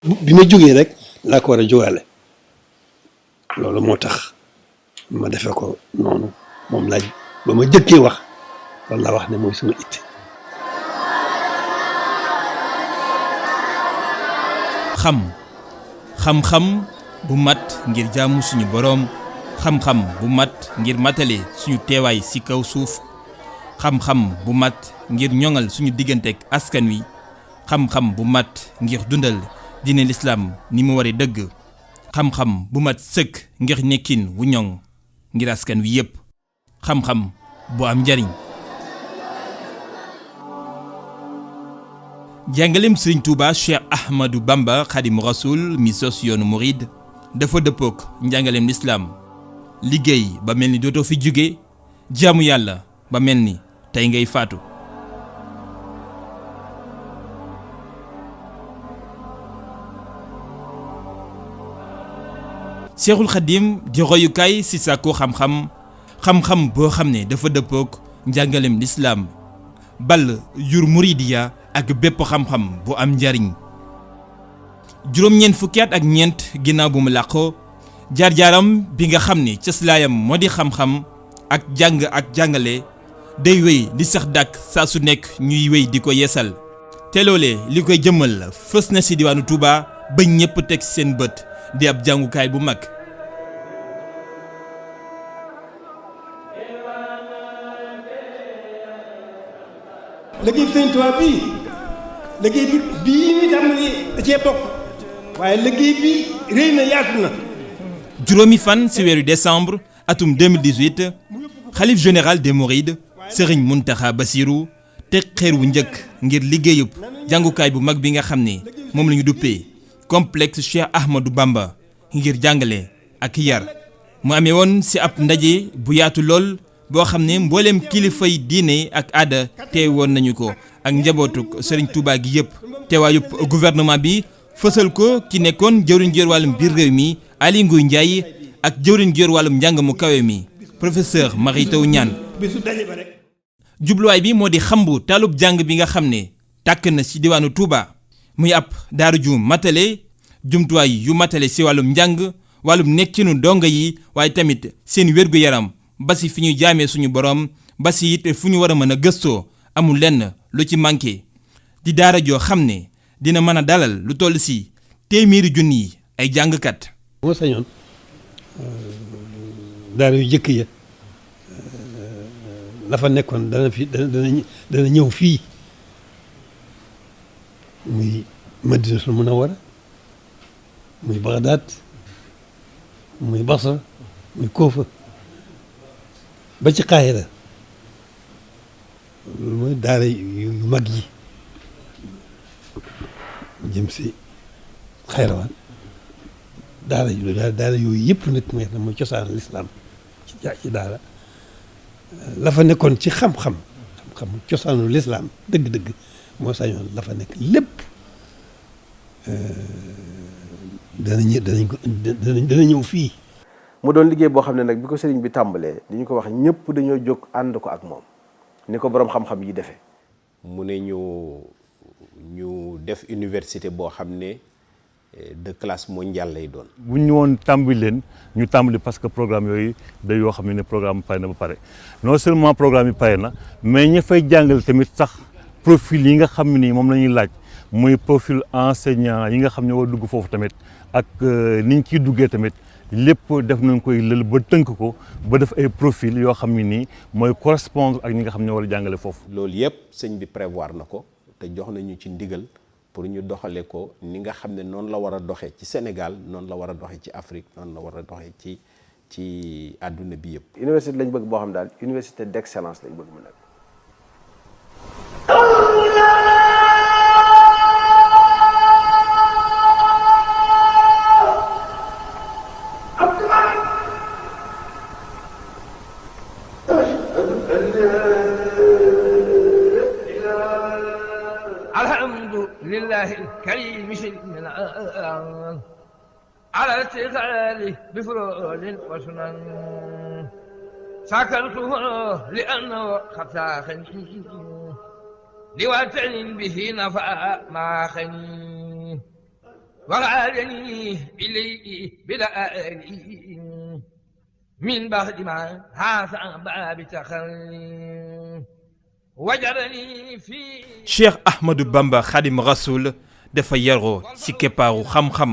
bi ma jógee rek laa ko war a jógaale loolu moo tax ma defee ko noonu moom laaj ba ma jëkkee wax loolu laa wax ne mooy suma itte. xam-xam bu mat ngir jaamu suñu boroom, xam-xam bu mat ngir matale suñu teewaay ci kaw suuf, xam-xam bu mat ngir ñoŋal suñu diggante ak askan wi, xam-xam bu mat ngir dundal diine lislaam ni mu waree dëgg, xam-xam bu mat sëkk ngir nekkin wu ñoŋ ngir askan wi yépp, xam-xam bu am njariñ. jàngaleem Sëriñ Tuuba Cheikh Ahmadou Bamba Xaadimu Rasuul mi sos yoonu murid dafa dëppook njàngaleem lislaam. liggéey ba mel ni dootoo fi jóge, jaamu yàlla ba mel ni tey ngay faatu. Seexul Xadiim di royukaay ci sàkku xam-xam, xam-xam boo xam ne dafa dëppook njàngaleem lislaam bal yur muridiya ak bépp xam-xam bu am njariñ. juróom-ñeent fukki at ak ñeent ginnaaw bu mu làqoo, jaar-jaaram bi nga xam ne cëslaayam moo di xam-xam ak jàng ak jàngale day wéy di sax dàkk saa su nekk ñuy wéy di ko yeesal. te loolee li koy jëmmal fës na ci diwaanu Touba ba ñépp teg seen bët di ab jàngukaay bu mag. liggéey Sëñ Tuubaa bii liggéey bii ñu tàmbali da cee bokk waaye liggéey bi rëy na yaatu na. juróomi fan ci weeru décembre atum 2018 xalif général des Mourides Serigne Mountakha Bassirou teg xeer wu njëkk ngir liggéeyub jàngukaay bu mag bi nga xam ne moom la ñu duppee complexe Cheikh Ahmadou Bamba ngir jàngale ak yar. mu amee woon ci ab ndaje bu yaatu lool boo xam ne mbooleem kilifay diine ak aada teewoon nañu ko ak njabootuk Serigne Touba gi yëpp. teewaayub gouvernement bi fësal ko ki nekkoon jëwriñ gi yor wàllum biir réew mi Aly Ngouille Ndiaye ak jëwriñ gi yor wàllum njàng mu kawe mi professeur Mary Teuw Niane. jubluwaay bi moo di xambu taalub jàng bi nga xam ne tàkk na ci diwaanu Touba muy ab daaru ju matale, jumtuwaay yu matale ci wàllum njàng, wàllum nekkinu donga yi waaye tamit seen wér-gu-yaram ba ci fi ñuy jaamee suñu borom ba ci it fu ñu war a mën a gëstoo amul lenn lu ci manqué. di daara joo xam ne dina mën a dalal lu toll ci téeméeri junni yi ay jàngkat. moo sañoon daara yu jëkk ya la fa nekkoon dana ñëw fii muy Madinatul Munawwara muy Bagdad muy Basra muy Kufa ba ci Qaahira loolu mooy daara yu mag yi jëm si Xayrawaan daara yooyu yëpp nag mooy cosaan lislaam ci daara la fa nekkoon ci xam-xam cosaanu lislaam dëgg-dëgg moo sañoon la fa nekk lépp dana ñëw fii. mu doon liggéey boo xam ne nag bi ko sëriñ bi tàmbalee li ñu ko wax ñëpp dañoo jóg ànd ko ak moom ni ko boroom xam-xam yi defee. mu ne ñu def université boo xam ne de classe mondiale lay doon. bu ñu woon tàmbali leen ñu tàmbali parce que programme yooyu day yoo xam ne programme pare na ba pare non seulement programme yi pare na mais ña fay jàngale tamit sax profil yi nga xam ne moom la ñuy laaj muy profil enseignant yi nga xam ne war dugg foofu tamit ak ni ñu ciy duggee tamit lépp def nañ koy lël ba tënk ko ba def ay profil yoo xam ne nii mooy correspondre ak ñi nga xam ne war a jàngale foofu. loolu yëpp sëñ bi prévoir na ko te jox nañu ci ndigal. pour ñu doxale ko ni nga xam ne noonu la war a doxee ci Sénégal noonu la war a doxee ci Afrique noonu la war a doxee ci àdduna bi yëpp. université lañ bëgg boo xam daal université d'excellence lañ bëgg mu nekk. لله الكريم شيء على ارتقاله بفروض وسنن سكرته لأنه خفاخني لواتن به نفع ما خني وغادني إليه بدأني من بعد ما هذا باب تخلي وجرني في Cheikh Ahmadou Bamba Khadim Rasoul dafa yaroo ci keppaaru xam-xam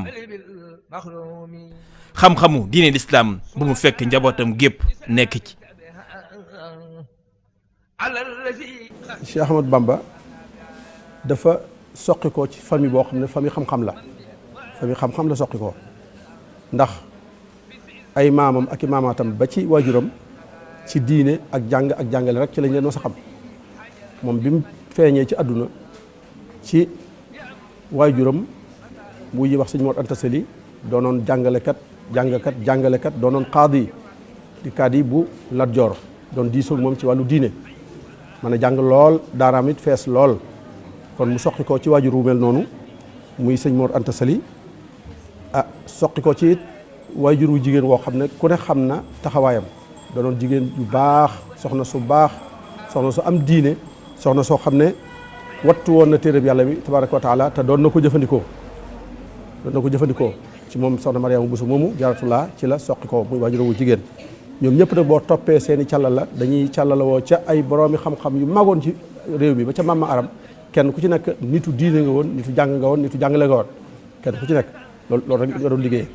xam-xamu diine l'islam bu mu fekk njabootam gépp nekk ci. على الذي Cheikh Ahmadou Bamba dafa soqi ko ci famille boo xam ne famille xam-xam la famille xam-xam la soqi ko ndax ay maamam ak i maamaatam ba ci waajuram ci diine ak jàng ak jàngale rek ci lañ leen mës a xam moom bi mu feeñee ci àdduna ci waajuram bu ñuy wax sëñ Mor Anta Sali doonoon jàngalekat doonoon qaadi bu Lat Joor doon diisoog moom ci wàllu diine mën a jàng lool daaraam it fees lool kon mu soqi ko ci waajur wu mel noonu muy sëñ Mor Anta Sali soqi ko ci it waajur wu jigéen woo xam ne ku ne xam na taxawaayam doonoon jigéen yu baax soxna su am diine soxna soo xam ne wattu woon na téereb yàlla bi tabaaraka wa taala te doon na ko jëfandikoo ci moom soxna Mariama Bousso moomu jaratulaa ci la soqi ko muy waajur wu jigéen ñoom ñëpp nag boo toppee seeni càllala dañuy càllala woo ca ay boroomi xam-xam yu magoon ci réew mi ba ca Mama Aram kenn ku ci nekk nitu diine nga woon nitu jàng nga woon nitu jàngale nga woon kenn ku ci nekk loolu rek nga doon liggéeyee.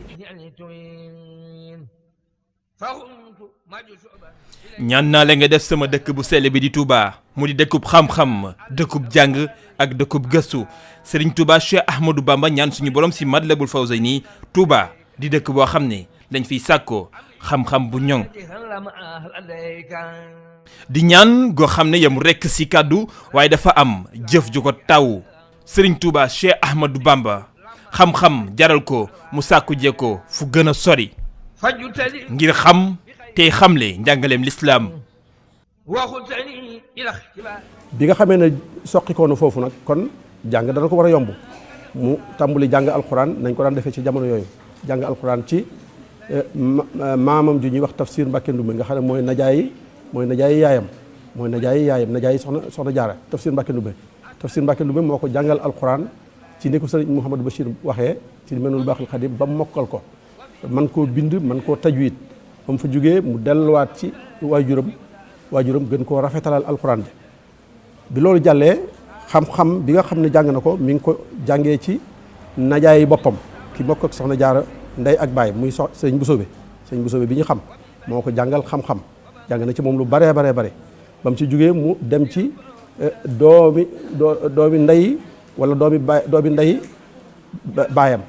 ñaan naa la nga def sama dëkk bu sell bi di Touba mu di dëkkub xam-xam dëkkub jàng ak dëkkub gëstu Serigne Touba Cheikh Ahmadou Bamba ñaan suñu borom si Matlabul Fawzayni Touba di dëkk boo xam ne dañ fiy sàkkoo xam-xam bu ñoŋ di ñaan goo xam ne yam rekk si kàddu waaye dafa am jëf ju ko taw Serigne Touba Cheikh Ahmadou Bamba xam-xam jaral ko mu sàkku jekkoo fu gën a sori ngir xam tey xamle njàngaleem lislaam bi nga xamee ne soqikoo na foofu nag kon jàng dana ko war a yomb mu tàmbali jàng alxuraan nañ ko daan defee ci jamono yooyu jàng alxuraan ci maamam ju ñuy wax tafsir Mbàkke Ndumbe nga xam ne mooy najaayi yaayam najaayi soxna Jaara tafsir Mbàkke Ndumbe moo ko jàngal alxuraan ci ni ko sëriñ Mouhamadou Bachir waxee ci Minanul Baaxil Xadim ba mu mokkal ko man koo bind man koo tajwid ba mu fa jógee mu delluwaat ci waajuram gën koo rafetalal alxuraan bi loolu jàllee xam-xam bi nga xam ne jàng na ko mi ngi ko jàngee ci najaayi boppam ki bokk ak soxna Jaara ndey ak baay muy sëñ Busoobe bi ñu xam moo ko jàngal xam-xam jàng na ci moom lu baree bare ba mu ci jógee mu dem ci doomi ndey wala doomi ndey baayam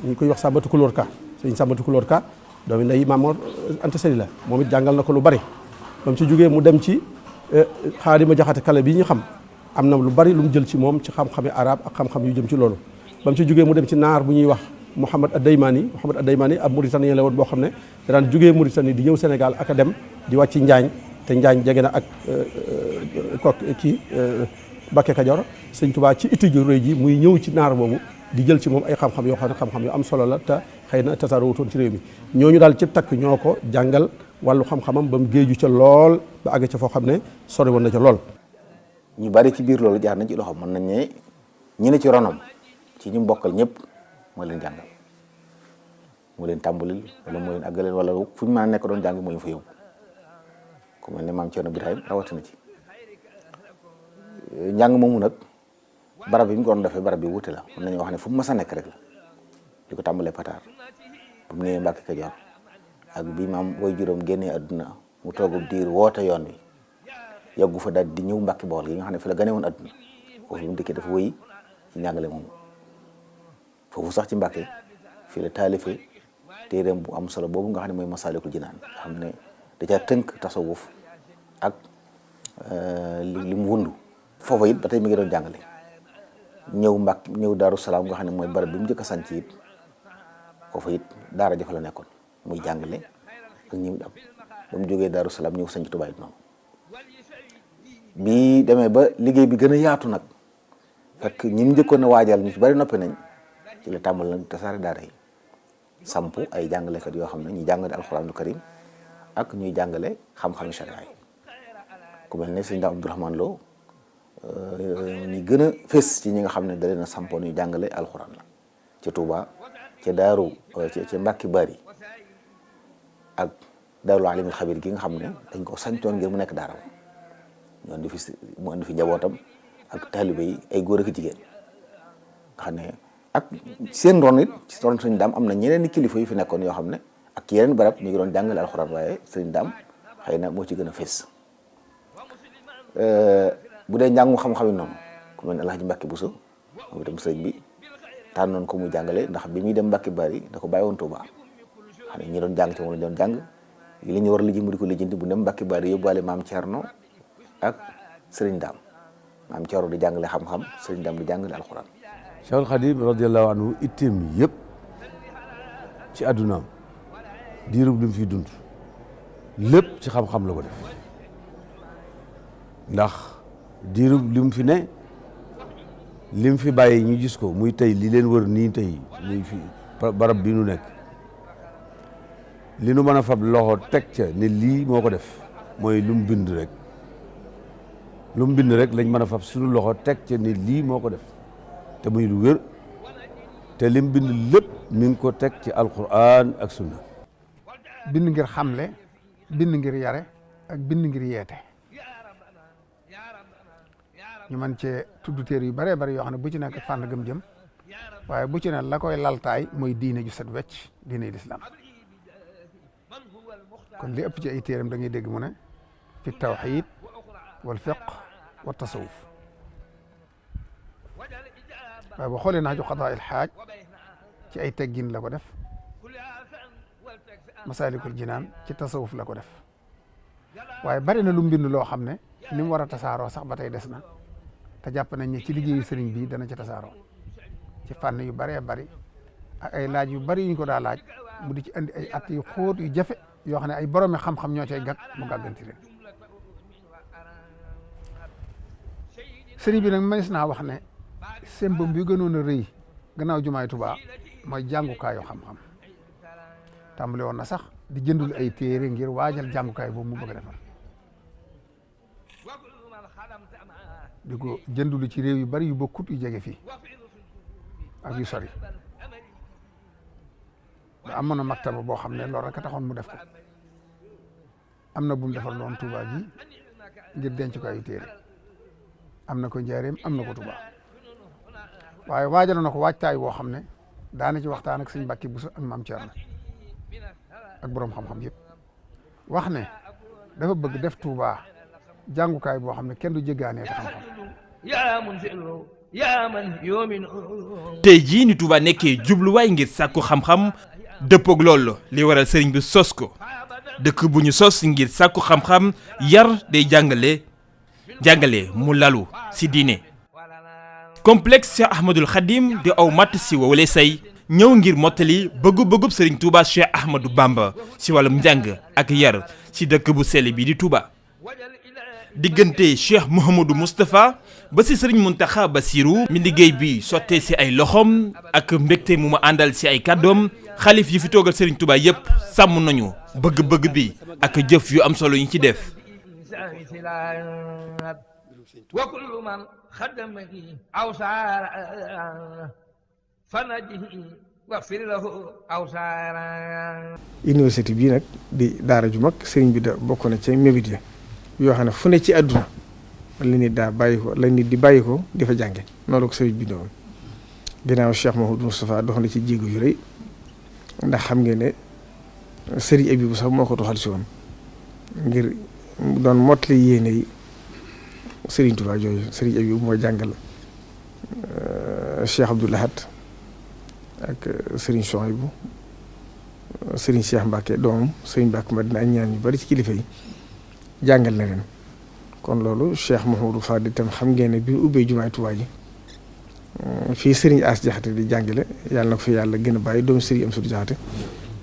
ñu koy wax Sàmbatu Kulóor Ka sëñ Sàmbatu Kulóor Ka doomi ndey Maam Mor Anta Sali la moom it jàngal na ko lu bari ba mu ci jógee mu dem ci Xaadima Jaxate Kala bi ñu xam am na lu bari lu mu jël ci moom ci xam-xami arab ak xam-xam yu jëm ci loolu ba mu ci jógee mu dem ci naar bu ñuy wax Mouhamad Addaymani ab Mauritanien la woon boo xam ne daan jógee Mauritanie di ñëw Sénégal ak a dem di wàcc Njaañ te Njaañ jege na ak Bakke Kajoor sëñ Tuubaa ci itti ju rëy ji muy ñëw ci naar boobu di jël ci moom ay xam-xam yoo xam ne xam-xam yu am solo la te xëy na tasaaroo wutoon ci réew mi ñooñu daal ci takk ñoo ko jàngal wàllu xam-xamam ba mu géeju ca lool ba àgg ca foo xam ne sori woon na ca lool. ñu bari ci biir loolu jaar nañ ci loxo mën nañ ne ñi ne ci ronom ci ñu bokkal ñëpp moo leen jàngal moo leen tàmbalil wala moo leen àggaleel wala fu ñu mën a nekk doon jàng moo leen fa yóbbu ku mel ne maam Cerno Birahim rawatina ci njàng moomu nag barab bi ñu ko doon defee barab bi wuute la mën nañu wax ne fu mu mës a nekk rek la di ko tàmbalee Pataar bu mu nee Mbàkke Kajoor ak bi maam way juróom génnee adduna mu toogub diir woote yoon wi yàggu fa daal di ñëw Mbàkke Bawol gi nga xam ne fi la gane woon adduna foofu mu dëkkee dafa wëy ci njàngale moomu foofu sax ci Mbàkke fii la taalife téereem bu am solo boobu nga xam ne mooy Masaalikul Jinaan nga xam ne da caa tënk tasawuf ak li mu wundu foofa it ba tey mi ngi doon jàngale ñëw Daaru Salaam nga xam ne mooy barab bi mu njëkk a sanc it foofa it daara jafa la nekkoon muy jàngale ak ñëw am ba mu jógee Daaru Salaam ñëw sanc Tuubaa it noonu bi demee ba liggéey bi gën a yaatu nag fekk ñi mu njëkkoon a waajal ñu ci bari noppi nañ ci la tàmbal nag tasaare daara yi samp ay jàngalekat yoo xam ne ñuy jàngale alxuraanul karim ak ñuy jàngale xam-xami sharia yi ku mel ne sëñ Abdourahmane Lo ñi gën a fés ci ñi nga xam ne da leen a sampoon ñu jàngale alxuraan la ca Touba ca Daaru ca Mbàkke Bari ak Daarul Alimul Xabir gi nga xam ne dañ ko sañtoon ngir mu nekk daara ñu andi fi mu andi fi njabootam ak taalibe yi ay góor ak jigéen nga xam ne ak seen ron it ci ron sëriñ Daam am na ñeneen i kilifa yu fi nekkoon yoo xam ne ak yeneen barab ñu ngi doon jàngale alxuraan waaye sëriñ Daam xëy na moo ci gën a fés bu dee njàngu xam-xam yi noonu ku mel ne Alaaji Mbàkke Buso moom itam sëriñ bi tànnoon ko muy jàngale ndax bi muy dem Mbàkke Bari da ko bàyyi woon Tuuba xam ne ñi doon jàng ci moom lañ doon jàng li ñu war a lijji mu di ko lijjanti bu dem Mbàkke Bari yóbbuwaale maam Thierno ak sëriñ Daam maam Thierno di jàngale xam-xam sëriñ Daam di jàngale alxuraan. Cheikhul Khadim radiyallahu anhu itteem yëpp ci àddunaam diirub li mu fi dund lépp ci xam-xam la ko def ndax diirub li mu fi ne li mu fi bàyyi ñu gis ko muy tey li leen wër nii tey muy fi barab bi nu nekk li nu mën a fab loxo teg ca ne lii moo ko def mooy lu mu bind rek lu mu bind rek lañ mën a fab suñu loxo teg ca ne lii moo ko def te muy lu wér te lim bind lépp mi ngi ko teg ci alquran ak sunna bind ngir xamle bind ngir yare ak bind ngir yeete ñu mën cee tudd téere yu bëree bëri yoo xam ne bu ci nekk fànn gëm jëm waaye bu ci ne la koy laltaay mooy diine ju set wecc diine lislaam kon li ëpp ci ay téeram da ngay dégg mu ne fi tawxid wal fiq wa tasawuf waaye boo xoolee naa ju xadaa il xaaj ci ay teggin la ko def masaalikul jinaan ci tasawuf la ko def waaye bari na lu mbind loo xam ne ni mu war a tasaaroo sax ba tey des na te jàpp nañ ne ci liggéeyu sëriñ bi dana ci tasaaroo ci fànn yu bëree bëri ak ay laaj yu bëri yu ñu ko daa laaj mu di ci andi ay at yu xóot yu jafe yoo xam ne ay boroomi xam-xam ñoo cay gàtt mu gàgganti leen sëriñ bi nag mënees naa wax ne sembam bi gënoon a rëy gannaaw jumaay Tuubaa mooy jàngukaayu xam-xam tàmbali woon na sax di jëndul ay téere ngir waajal jàngukaay boobu mu bëgg a defar di ko jëndulu ci réew yu bari yu bokkut yu jege fii ak yu sori ba amoon na maktaba boo xam ne loolu rek a taxoon mu def ko am na bu mu defar loon Tuubaa gi ngir denc ko ay téere am na ko Njaaréem am na ko Tuubaa waaye waajal na ko waajtaay woo xam ne daana ci waxtaan ak sëñ Mbàkke Buso ak maam Thierno ak boroom xam-xam yëpp wax ne dafa bëgg def Tuubaa jàngukaay boo xam ne kenn du jéggaanee te xam-xam. tey jii ni Touba nekkee jubluwaay ngir sàkku xam-xam dëppoog loolu li waral sëriñ bi sos ko dëkk bu ñu sos ngir sàkku xam-xam yar day jàngale mu lalu si diine. complexe Cheikh Ahmadul Khadim di aw matt si wowale say ñëw ngir mottali bëggu-bëggub sëriñ Touba Cheikh Ahmadou Bamba si wàllum njàng ak yar si dëkk bu sell bi di Touba. diggante Cheikh Mouhamadou Moustapha ba si sëriñ Mountakha Bassirou mi liggéey bi sottee si ay loxoom ak mbégte mu ma àndal si ay kàddoom xalif yi fi toogal sëriñ Touba yëpp sàmm nañu bëgg-bëgg bi ak jëf yu am solo yi ci def. université bii nag di daara ju mag sëriñ bi da bokk na ci mébét ya yoo xam ne fu ne ci àdduna la nit daa bàyyi ko la nit di bàyyi ko di fa jànge noonu ko sëriñ bi doon ginnaaw Cheikh Mouhamadou Moustapha dox na ci jéego yu rëy ndax xam ngeen ne sëriñ Abibu sax moo ko doxal si woon ngir doon mottali yéene yi sëriñ Touba jooju sëriñ Abibu moo jàngal Cheikh Abdoul Ahad ak sëriñ Souhaïbou sëriñ Cheikh Mbacke doomam sëriñ Mbacke Madina ak ñaan yu bari ci kilifa yi jàngal na leen kon loolu Cheikh Mouhamadou Fadil tam xam ngeen ne bi ubbee jumaay Tuubaa ji fii sëriñ As Jaxate di jàngale yàlla na ko fi yàlla gën a bàyyi doomu sëriñ Amsatu Jaxate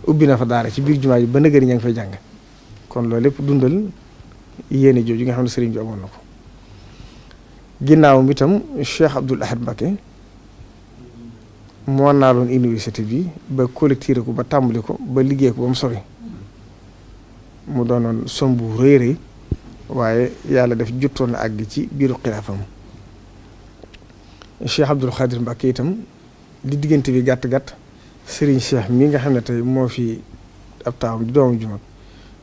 ubbi na fa daara ci biir jumaa ji ba nëgëri ña ngi fay jàng kon loolu lépp dundal yéene jooju nga xam ne sëriñ bi amoon na ko ginnaawam itam Cheikh Abdoul Ahad Mbacké moo naaloon université bi ba collecté ko ba tàmbali ko ba liggéey ko ba mu sori mu doonoon sombu rëy rëy waaye yàlla def jottoon na àgg ci biiru xilaafam Cheikh Abdoul Khadir Mbacké itam li diggante bi gàtt-gàtt Serigne Cheikh mi nga xam ne tey moo fi ab taawam di doomu ju mag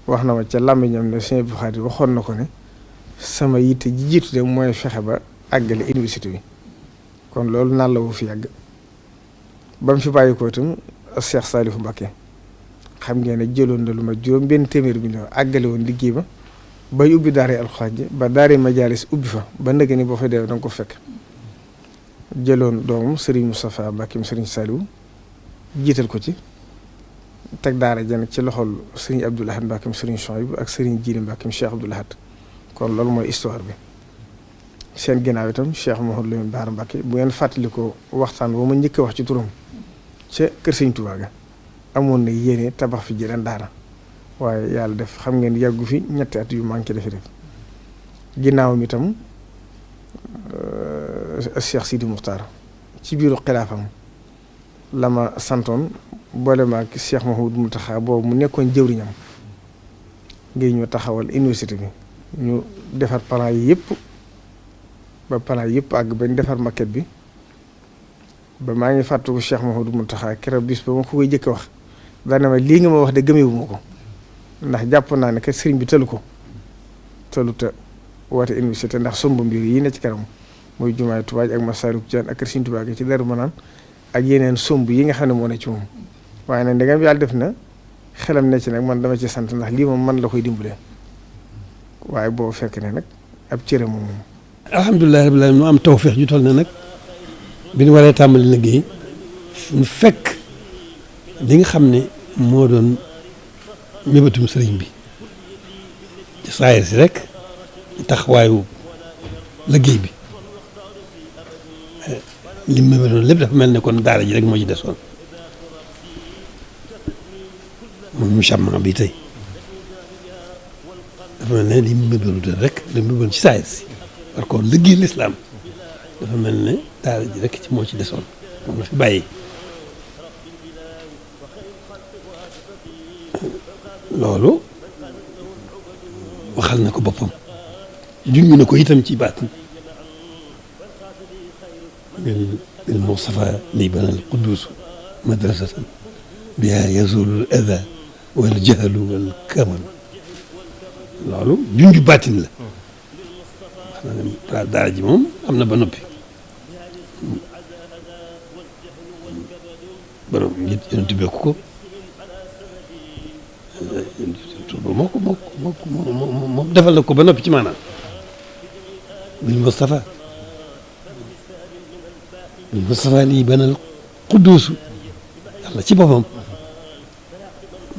wax na ma ca làmmiñam ne Sëñ Abdou Khadre waxoon na ko ne sama yitte ji jiitu de mooy fexe ba àggale université bi kon loolu naan la wu fi yàgg ba mu fi bàyyi ko itam Cheikh Salifou Mbacké xam ngeen ne jëloon na lu ma juróom benn téeméer million àggale woon liggéey ba bay ubbi daara alxuraan ji ba daara majalis ubbi fa ba ndëgg ni boo fa dee danga ko fekk jëloon doomam Serigne Moustapha Mbacké Serigne Saliou jiital ko ci teg daara jën ci loxol Serigne Abdoul Ahad Mbacké Serigne Souhaïbou ak Serigne Djili Mbacké Cheikh Abdoul Ahad kon loolu mooy histoire bi seen ginnaaw itam Cheikh Mouhamadou Lamine Bara Mbacké bu ngeen fàttali ko waxtaan ba ma njëkk a wax ci turam ca kër Serigne Touba ga amoon na yéene tabax fi jëleen daara waaye yàlla def xam ngeen yàggu fi ñetti at yu manqué dafi def ginnaawam itam Cheikh Sidi Moukhtar ci biiru xilaafam la ma santoon boole ma ak Cheikh Mouhamadou Mountakha boobu mu nekkoon jëwriñam ngir ñu taxawal université bi ñu defar plan yi yëpp ba plan yëpp àgg bañ defar maquette bi ba maa ngi fàttaliku Cheikh Mouhamadou Mountakha keroog bis ba ma ko koy jëkk wax daane ma lii nga ma wax de gëmewu ma ko ndax jàpp naa ne kat sëriñ bi tëlu ko tëluta woote université ndax somb mbir yi ne ci kanam muy jumaay Tuubaa ak Masaalikul Jinaan ak kër Sëriñ Tuubaa gi ci Daaru Manaan ak yeneen somb yi nga xam ne moo ne ci moom waaye nag ndegam yàlla def na xelam ne ci nag man dama ci sant ndax lii moom man la koy dimbalee waaye boo fekk ne nag ab cëre moom. alhamdulilah rabbil aalamiin nu am tawféex ju toll ne nag bi ñu waree tàmbali liggéey ñu fekk li nga xam ne moo doon mébatum sëriñ bi ci saayir si rek taxawaayu liggéey bi li mu mébatoon lépp dafa mel ne kon daara ji rek moo ci desoon moom musamman bi tey dafa mel ne li mu mébatoon rek li mu mébatoon ci saayir si par contre liggéey lislaam dafa mel ne daara ji rek ci moo ci desoon moom la fi bàyyi loolu waxal na ko boppam junj na ko itam ci baatin bil Mustafa li banal quddus madrasatan biha yazulu al adha wal jahlu wal kamal loolu junj baatin la wax na ne daara ji moom am na ba noppi borom yonent bi ko moo defal na ko ba noppi ci maanaam bil Mustafa lii banal qudduusu yàlla ci boppam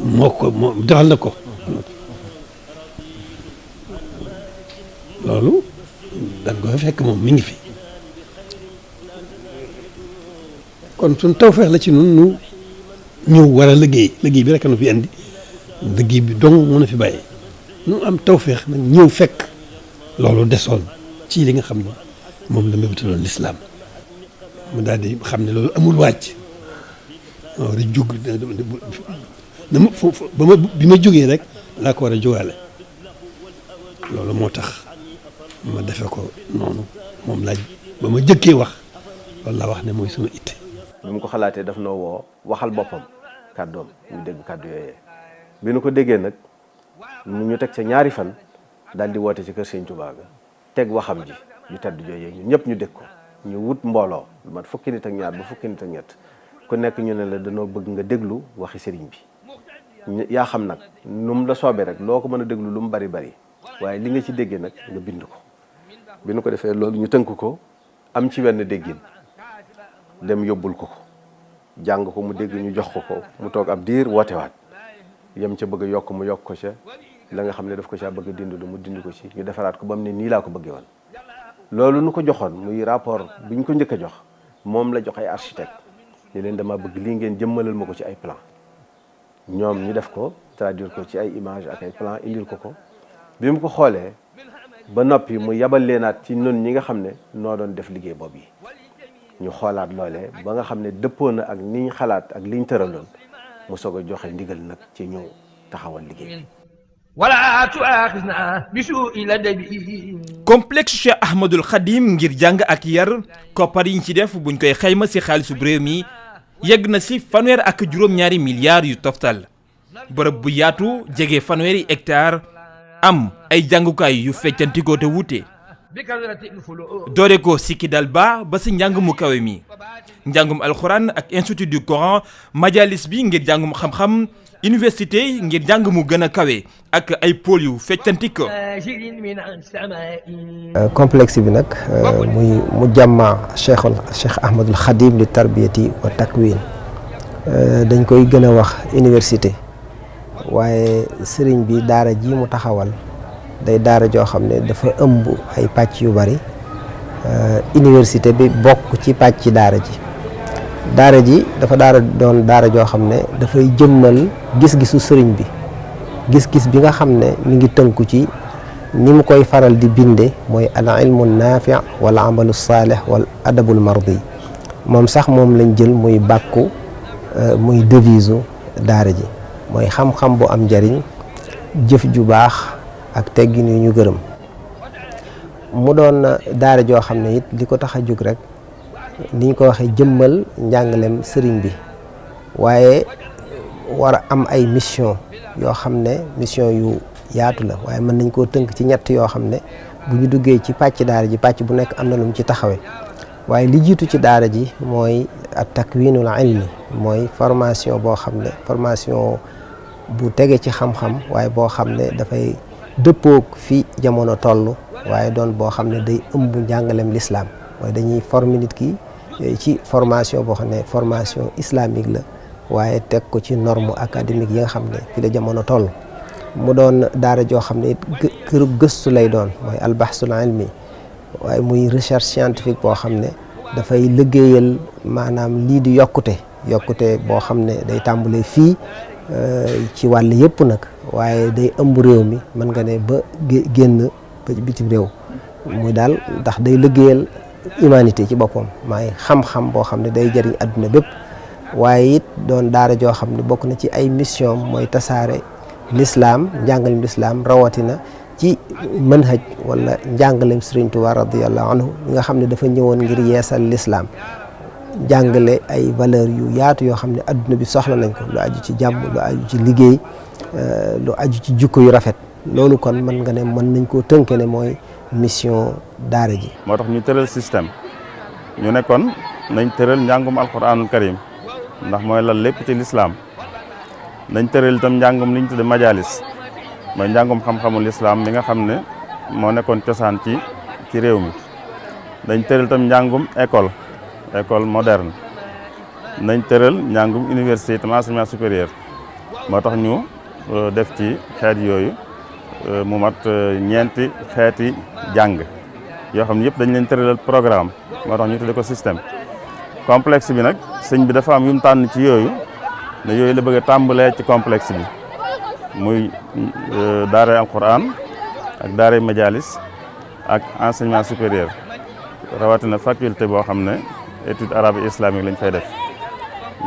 moo defal na ko loolu danga ko fekk moom mi ngi fi kon suñ tawfeex la ci nun nu ñëw war a liggéey bi rek nu fi andi liggéey bi dong mën a fi bàyyi nu am tawféex nag ñëw fekk loolu desoon ci li nga xam ne moom la mébétaloon lislaam mu daal di xam ne loolu amul wàcc waaw da jóg dama foofu bi ma jógee rek laa ko war a jógaale loolu moo tax ma defe ko noonu moom laaj ba ma jëkkee wax loolu laa wax ne mooy sama itte bi mu ko xalaatee daf noo woo waxal boppam kàddoom ñu dégg kàddu yooyee bi nu ko déggee nag ñu teg ca ñaari fan daal di woote ci kër Sëñ Tuubaa ga teg waxam ji ñu tedd jooyee ñun ñëpp ñu dégg ko ñu wut mbooloo lu mat fukki nit ak ñaar ba fukki nit ak ñett ku nekk ñu ne la danoo bëgg nga déglu waxi sëriñ bi yaa xam nag nu mu la soobee rek loo ko mën a déglu lu mu bari bari waaye li nga ci déggee nag nga bind ko bi nu ko defee loolu ñu tënk ko am ci wenn déggin dem yóbbul ko jàng ko mu dégg ñu jox ko mu toog ab diir wootewaat yem ca bëgg a yokk mu yokk ko ca la nga xam ne daf ko caa bëgg a dindi mu dindi ko ci ñu defaraat ko ba mu ne nii laa ko bëggee woon loolu nu ko joxoon muy rapport bi ñu ko njëkk a jox moom la jox ay architecte ni leen dama bëgg lii ngeen jëmmalal ma ko ci ay plan ñoom ñu def ko traduire ko ci ay image ak ay plan indil ko bi mu ko xoolee ba noppi mu yabal leenaat ci noonu ñi nga xam ne noo doon def liggéey boobu yi ñu xoolaat loolee ba nga xam ne dëppoo na ak niñ xalaat ak liñ tëraloon mu soog a joxe ndigal nag ci ñëw taxawal liggéey bi ولا تؤاخذنا بسوء لدبي. complexe Cheikh Ahmadul Khadim ngir jàng ak yar koppar yi ñu ci def buñ koy xayma ci xaalisu réew mi yegg na ci fanweer ak juróom-ñaari milliards yu toftal bërëb bu yaatu jege fanweeri hectare am ay jàngukaay yu feccantikoo te wuute doore ko sikki dal ba ci njàng mu kawe mi njàngum alxuraan ak institut du Coran majalis bi ngir jàngum xam-xam université ngir jàng mu gën a kawe ak ay pôle yu feccantik complexe bi nag muy mu jàmma Cheikh Ahmadul Khadim li tarbiyati wa takwin dañ koy gën a wax université waaye sëriñ bi daara ji mu taxawal day daara joo xam ne dafa ëmb ay pàcc yu bari université bi bokk ci pàcc daara ji dafa doon daara joo xam ne dafay jëmmal gis-gisu sëriñ bi gis-gis bi nga xam ne mi ngi tënku ci ni mu koy faral di binde mooy al ilmu naafi' wal amalu saalih wal adabul mardi moom sax moom lañ jël muy bàkku muy devise daara ji mooy xam-xam bu am njariñ jëf ju baax ak teggin yu ñu gërëm mu doon daara joo xam ne it li ko tax a jóg rek ni ñu ko waxee jëmmal njàngalem sëriñ bi waaye war a am ay mission yoo xam ne mission yu yaatu la waaye mën nañ koo tënk ci ñett yoo xam ne bu ñu duggee ci pàcc daara ji pàcc bu nekk am na lu mu ci taxawee waaye li jiitu ci daara ji mooy at takwinul ilmi mooy formation boo xam ne formation bu tege ci xam-xam waaye boo xam ne dafay dëppoog fi jamono toll waaye doon boo xam ne day ëmb njàngalem l'islam mooy dañuy former nit ki ci formation boo xam ne formation islamique la waaye teg ko ci norme académique yi nga xam ne fi la jamono toll mu doon daara joo xam ne këru gëstu lay doon mooy albahsul ilmi waaye muy recherche scientifique boo xam ne dafay liggéeyal maanaam lii di yokkute boo xam ne day tàmbalee fii ci wàll yëpp nag waaye day ëmb réew mi mën nga ne ba génn ba bitim réew muy daal ndax day liggéeyal humanité ci boppam maay xam-xam boo xam ne day jëriñ adduna bépp waaye it doon daara joo xam ne bokk na ci ay mission mooy tasaare l'islam njàngalem l'islam rawatina ci manhaj wala njàngalem Sëriñ Tuubaa radiyallahu anhu nga xam ne dafa ñëwoon ngir yeesal l'islam jàngale ay valeur yu yaatu yoo xam ne adduna bi soxla nañ ko lu aju ci jàmm lu aju ci liggéey lu aju ci jikko yu rafet loolu kon mën nga ne mën nañ koo tënke ne mooy mission daara ji. moo tax ñu tëral système ñu ne kon nañ tëral njàngum alquranul karim ndax mooy lan lépp ci lislaam nañ tëral itam njàngum li ñu tudde majalis mooy njàngum xam-xamul lislaam mi nga xam ne moo nekkoon cosaan ci réew mi dañ tëral itam njàngum école moderne nañ tëral njàngum université itam enseignement supérieur moo tax ñu def ci xeet yooyu mu mat ñeenti xeeti jàng yoo xam ne yëpp dañ leen tëralal programme moo tax ñu tudde ko système complexe bi nag sëñ bi dafa am yu mu tànn ci yooyu ne yooyu la bëgg a tàmbalee ci complexe bi muy daaray alquran ak daaray majalis ak enseignement supérieur rawatina faculté boo xam ne étude arabe et islamique lañ fay def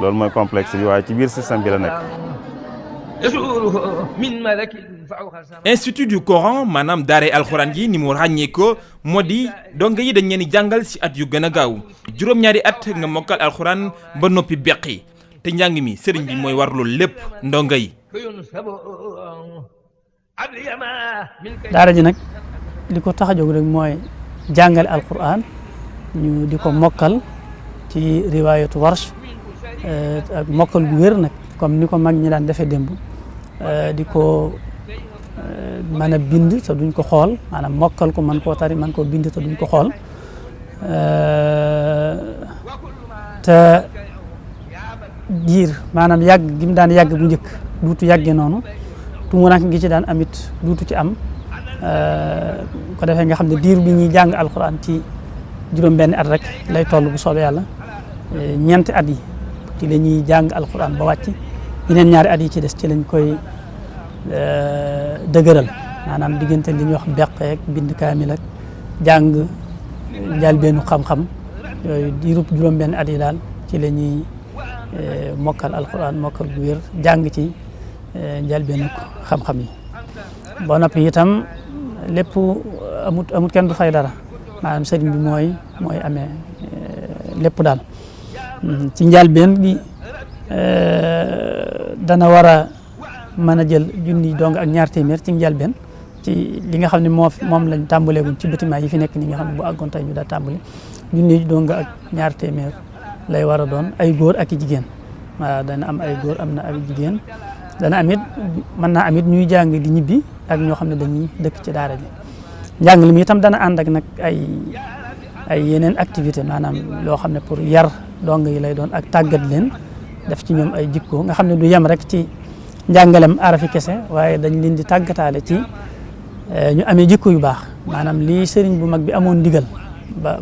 loolu mooy complexe bi waaye ci biir système bi la nekk. institut du Coran maanaam daaray alxuraan yi ni mu ràññee ko moo di donga yi dañ leen di jàngal ci at yu gën a gaaw juróom-ñaari at nga mokkal alxuraan ba noppi beqi te njàng mi sëriñ bi mooy war loolu lépp ndonga yi. daara ji nag li ko tax a jóg rek mooy jàngale alxuraan ñu di ko mokkal ci riwaayatu warsh ak mokkal gu wér nag comme ni ko mag ñi daan defee démb di ko mën a bind te duñ ko xool maanaam mokkal ko mën koo tari mën koo bind te duñ ko xool te diir maanaam yàgg gi mu daan yàgg bu njëkk duutu yàggee noonu tumuranke ngi ci daan amit duutu ci am ko defee nga xam ne diir bi ñuy jàng alxuraan ci juróom-benn at rek lay toll bu soobee yàlla ñeenti at yi ci la ñuy jàng alxuraan ba wàcc yeneen ñaari at yi ci des ci lañ koy dëgëral maanaam diggante li ñuy wax beqeek bind kaamil ak jàng njëlbeenu xam-xam yooyu diirub juróom-benn at yi daal ci la ñuy mokkal alxuraan mokkal gu wér jàng ci njëlbeenu xam-xam yi boo noppi itam lépp amut kenn du fay dara maanaam sëriñ bi mooy amee lépp daal ci njëlbéen gi dana war a mën a jël junni dong ak ñaar téeméer ci njëlbéen ci li nga xam ne moom lañ tàmbaleeguñ ci bâtiment yi fi nekk nii nga xam ne bu àggoon tey ñu daa tàmbali junni dong ak ñaar téeméer lay war a doon ay góor ak i jigéen waaw dana am ay góor am na ay jigéen dana amit mën naa amit ñuy jàng di ñibbi ak ñoo xam ne dañuy dëkk ci daara ji njàng mi itam dana ànd ak nag ay yeneen activité maanaam loo xam ne pour yar dong yi lay doon ak tàggat leen def ci ñoom ay jikko nga xam ne du yem rek ci njàngalem arafi kese waaye dañ leen di tàggataale ci ñu amee jikko yu baax maanaam lii sëriñ bu mag bi amoon ndigal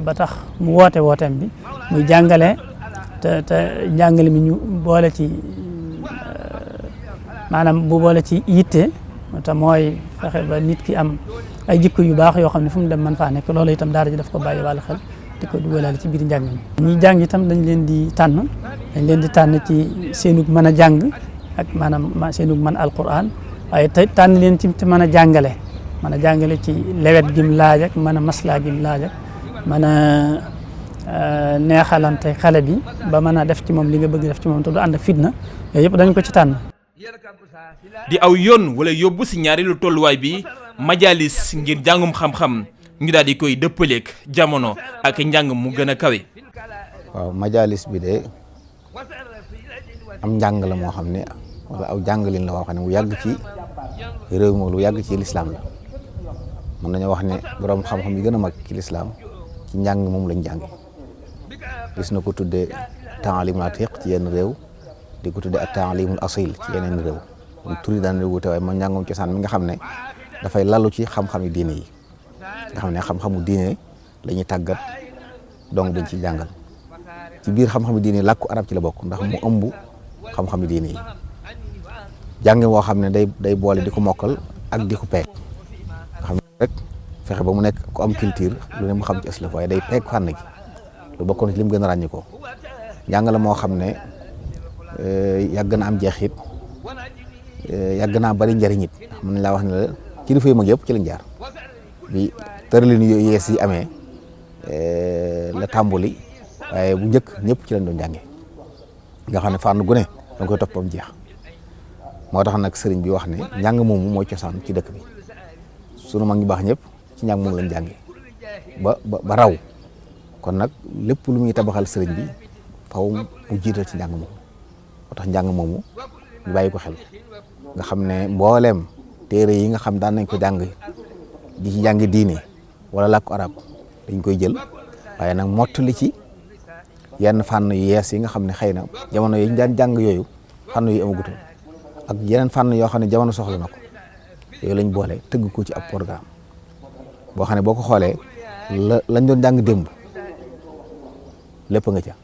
ba tax mu wooteem bi muy jàngale te njàngale mi ñu boole ci maanaam bu boole ci yitte te mooy fexe ba nit ki am ay jikko yu baax yoo xam ne fu mu dem man faa nekk loolu itam daara ji daf ko bàyyi wàllu xel di ko dugalaale ci biir njàng mi ñi jàng itam dañ leen di tànn ci seenug mën a jàng ak maanaam seenug mën alquran waaye te tànn leen ci mën a jàngale ci lewet gim laaj ak mën a maslaa gim laaj ak mën a neexalante xale bi ba mën a def ci moom li nga bëgg def ci moom te du ànd ak fitna yooyu yëpp dañ ko ci tànn. di aw yoon wala yóbbu si ñaareelu tolluwaay bi majalis ngir jàngum xam-xam ñu daal di koy dëppaleek jamono ak njàng mu gën a kawe. waaw majalis bi de am njàng la moo xam ne wala aw jàngalin la woo xam ne mu yàgg ci réew mi lu yàgg ci lislaam la mën nañoo wax ne borom xam-xam yi gën a mag ci lislaam ci njàng moom lañ jànge gis na ko tuddee taalimul atiq ci yenn réew di ko tuddee ak taalimul asil ci yeneen réew moom tur yi daan wute waaye moom njàngum cosaan mi nga xam ne dafay lalu ci xam-xami diine yi nga xam ne xam-xamu diine la ñuy tàggat donc dañ ci jàngal ci biir xam-xami diine làkku arab ci la bokk ndax mu ëmb xam-xami diine yi jàngi woo xam ne day boole di ko mokkal ak di ko peeg nga xam ne rek fexe ba mu nekk ku am culture lu ne mu xam ci aslaf waaye day peeg fànn gi lu bokkoon ci li mu gën a ràññi ko njàng la moo xam ne yàgg na am jeexit yàgg naa bari njëriñ it mën nañ laa wax ne la kilifa yu mag yëpp ci lañ jaar bi tëralin yu yees yi amee la tàmbuli waaye bu njëkk ñëpp ci lañ doon jànge nga xam ne fànn gu ne danga koy toppam jeex moo tax nag sëriñ bi wax ne njàng moomu mooy cosaan ci dëkk bi sunu mag ñu baax ñëpp ci njàng moomu lañ jànge ba raw kon nag lépp lu muy tabaxal sëriñ bi faw mu jiital ci njàng moomu moo tax njàng moomu ñu bàyyi ko xel nga xam ne mbooleem téere yi nga xam daan nañ ko jàng di ci jàng diine wala làkku arab dañ koy jël waaye nag mottali ci yenn fànn yu yees yi nga xam ne xëy na jamono yi ñu daan jàng yooyu fànn yu amagutoon ak yeneen fànn yoo xam ne jamono soxla na ko yooyu lañ boole tëgg ko ci ab programme boo xam ne boo ko xoolee lañ doon jàng démb lépp nga ca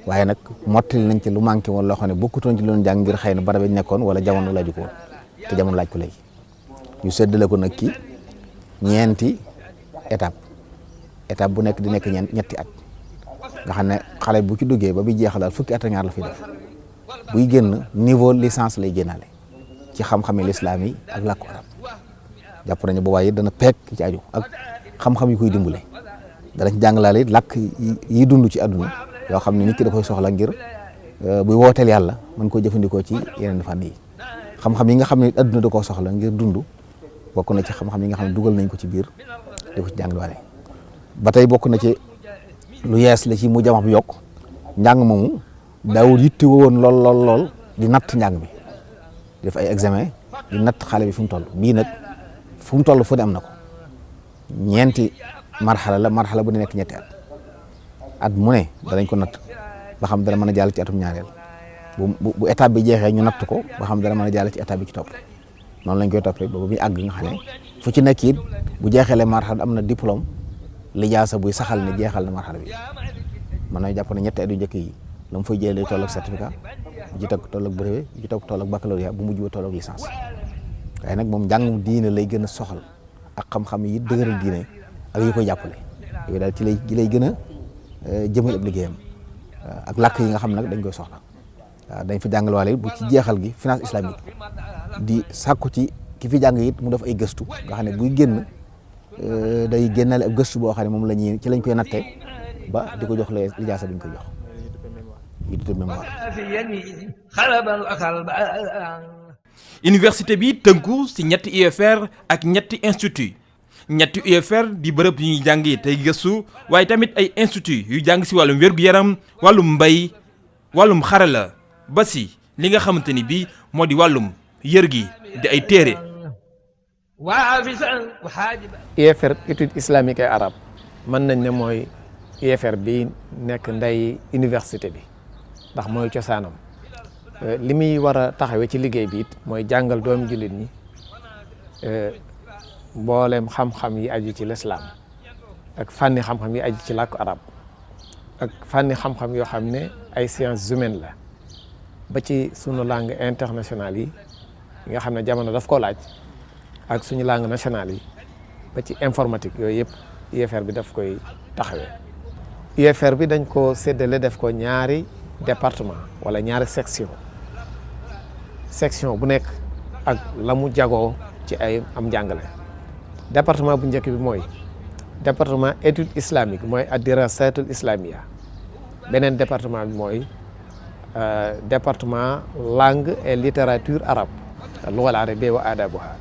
waaye nag mottali nañ ci lu manqué woon loo xam ne bokkutoon ci loon jàng ngir xëy na barab yi nekkoon wala jamono laaju ko woon te jamono laaj ko léegi ñu séddale ko nag ki ñeenti étape bu nekk di nekk ñetti at nga xam ne xale bu ci duggee ba bi jeexalal fukki at ak ñaar la fi def buy génn niveau licence lay génnaale ci xam-xami lislaam yi ak làkku arab jàpp nañu boobaa it dana peek ci aju ak xam-xam yi koy dimbale dana ci jàngalaale it làkk yi dund ci àdduna yoo xam ne nit ki da koy soxla ngir buy wooteel yàlla mën koo jëfandikoo ci yeneen fànn yi xam-xam yi nga xam ne àdduna da koo soxla ngir dund bokk na ci xam-xam yi nga xam ne dugal nañ ko ci biir di ko ci jàngalaale ba tey bokk na ci lu yees la ci mu jamax bi yokk njàng moomu daawul yitte woon lool di natt njàng mi def ay examen di natt xale bi fu mu toll bii nag fu mu toll fu ne am na ko ñeenti marxala bu ne nekk ñetti at mu ne danañ ko natt ba xam dana mën a jàll ci atum ñaareel bu étape bi jeexee ñu natt ko ba xam dana mën a jàll ci étape bi ci topp noonu lañ koy toppee ba muy àgg nga xam ne fu ci nekk it bu jeexalee marxala am na diplôme lijaasa buy saxal ne jeexal na marxala bi mën na jàpp ne ñetti at yu njëkk yi la mu fay jëlee toll ak certificat bu ci toog toll ak brevet bu ci toog toll ak baccalauréat bu mujj ba toll ak licence waaye nag moom njàngum diine lay gën a soxal ak xam-xam yi dëgëral diine ak yi koy jàppale yooyu daal ci lay gën a jëmal ab liggéeyam ak làkk yi nga xam nag dañ koy soxla waaw dañ fa jàngal waale bu ci jeexal gi finance islamique di sàkku ci ki fi jàng it mu def ay gëstu nga xam ne buy génn day génnale ab gëstu boo xam ne moom la ñuy ci lañ koy natte ba di ko jox lijaasa bi ñu koy jox yi tuddee mémoire. université bi tënku ci ñetti UFR ak ñetti institut ñetti UFR di bërëb yu ñuy jàngi tey gëstu waaye tamit ay institut yu jàng ci wàllum wér-gu-yaram wàllum mbay wàllum xarala ba ci li nga xamante ni bii moo di wàllum yër gi di ay téere. UFR étude islamique et arabe mën nañ ne mooy UFR bi nekk ndey université bi ndax mooy cosaanam li muy war a taxawee ci liggéey bi it mooy jàngal doomi jullit ñi mboolem xam-xam yi aju ci lislaam ak fànni xam-xam yi aju ci làkku arab ak fànni xam-xam yoo xam ne ay sciences humaines la ba ci sunu langue internationale yi nga xam ne jamono daf ko laaj ak suñu langue nationale yi ba ci informatique yooyu yëpp UFR bi daf koy taxawee. UFR bi dañ ko séddale def ko ñaari département wala ñaari section bu nekk ak la mu jagoo ci ay am njàngale. département bu njëkk bi mooy département étude islamique mooy ad-dirasatul islamia beneen département bi mooy département langue et littérature arabe al-lugha al-arabiyya wa adabuha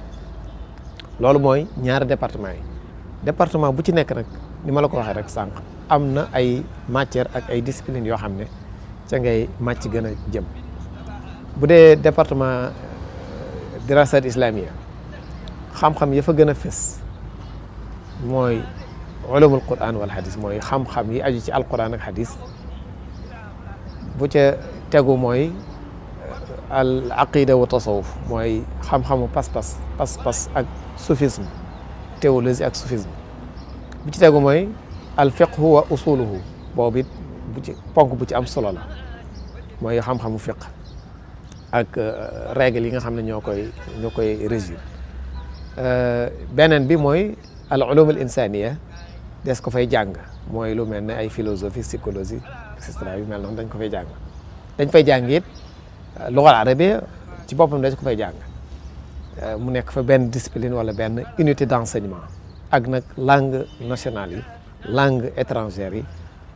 loolu mooy ñaari département yi département bu ci nekk nag ni ma la ko waxee rek sànq am na ay matières ak ay disciplines yoo xam ne ca ngay màcc gën a jëm bu dee département dirasat islamia xam-xam ya fa gën a fës mooy ulumul quran wal hadis mooy xam-xam yi aju ci alquran ak hadis bu ca tegu mooy al aqida wa tasawuf mooy xam-xamu pas-pas ak soufisme théologie ak soufisme bu ci tegu mooy al fiqhu wa usuluhu boobu it bu ci ponk bu ci am solo la mooy xam-xamu fiq ak règle yi nga xam ne ñoo koy régir beneen bi mooy al ulum al insaniya des ko fay jàng mooy lu mel ne ay philosophie psychologie et cetera yu mel noonu dañ ko fay jàng dañ fay jàng it lugha al arabiyya ci boppam dañ ko fay jàng mu nekk fa benn discipline wala benn unité d'enseignement ak nag langue nationale yi langue étrangère yi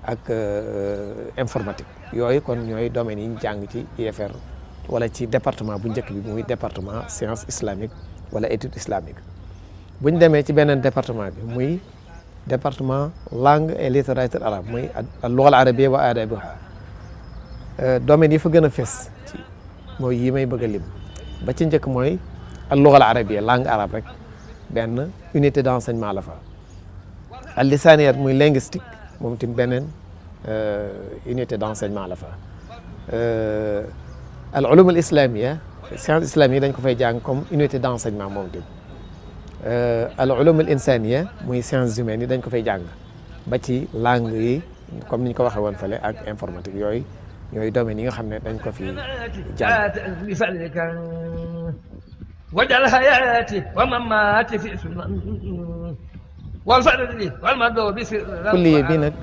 ak informatique yooyu kon ñooy domaines yi ñu jàng ci UFR wala ci département bu njëkk bi muy département science islamique wala étude islamique bu ñu demee ci beneen département bi muy département langue et littérature arabe muy al-lugha al-arabiyya wa adabuha domaines yi fa gën a fës ci mooy yi may bëgg a lim ba ci njëkk mooy al-lugha al-arabiyya langue arabe rek benn unité d'enseignement la fa al-lisaniyat muy linguistique moom tamit beneen unité d'enseignement la fa al-ulum al-islamiyya science islamique dañ ko fay jàng comme unité d'enseignement moom tamit al-ulum al-insaniya muy sciences humaines yi dañ ko fay jàng ba ci langue yi comme ni ñu ko waxee woon fële ak informatique yooyu ñooy domaines yi nga xam ne dañ ko fi jàng. wajal hayati wa mamati fi sunan wal fadli wal madobi kulliye bi nag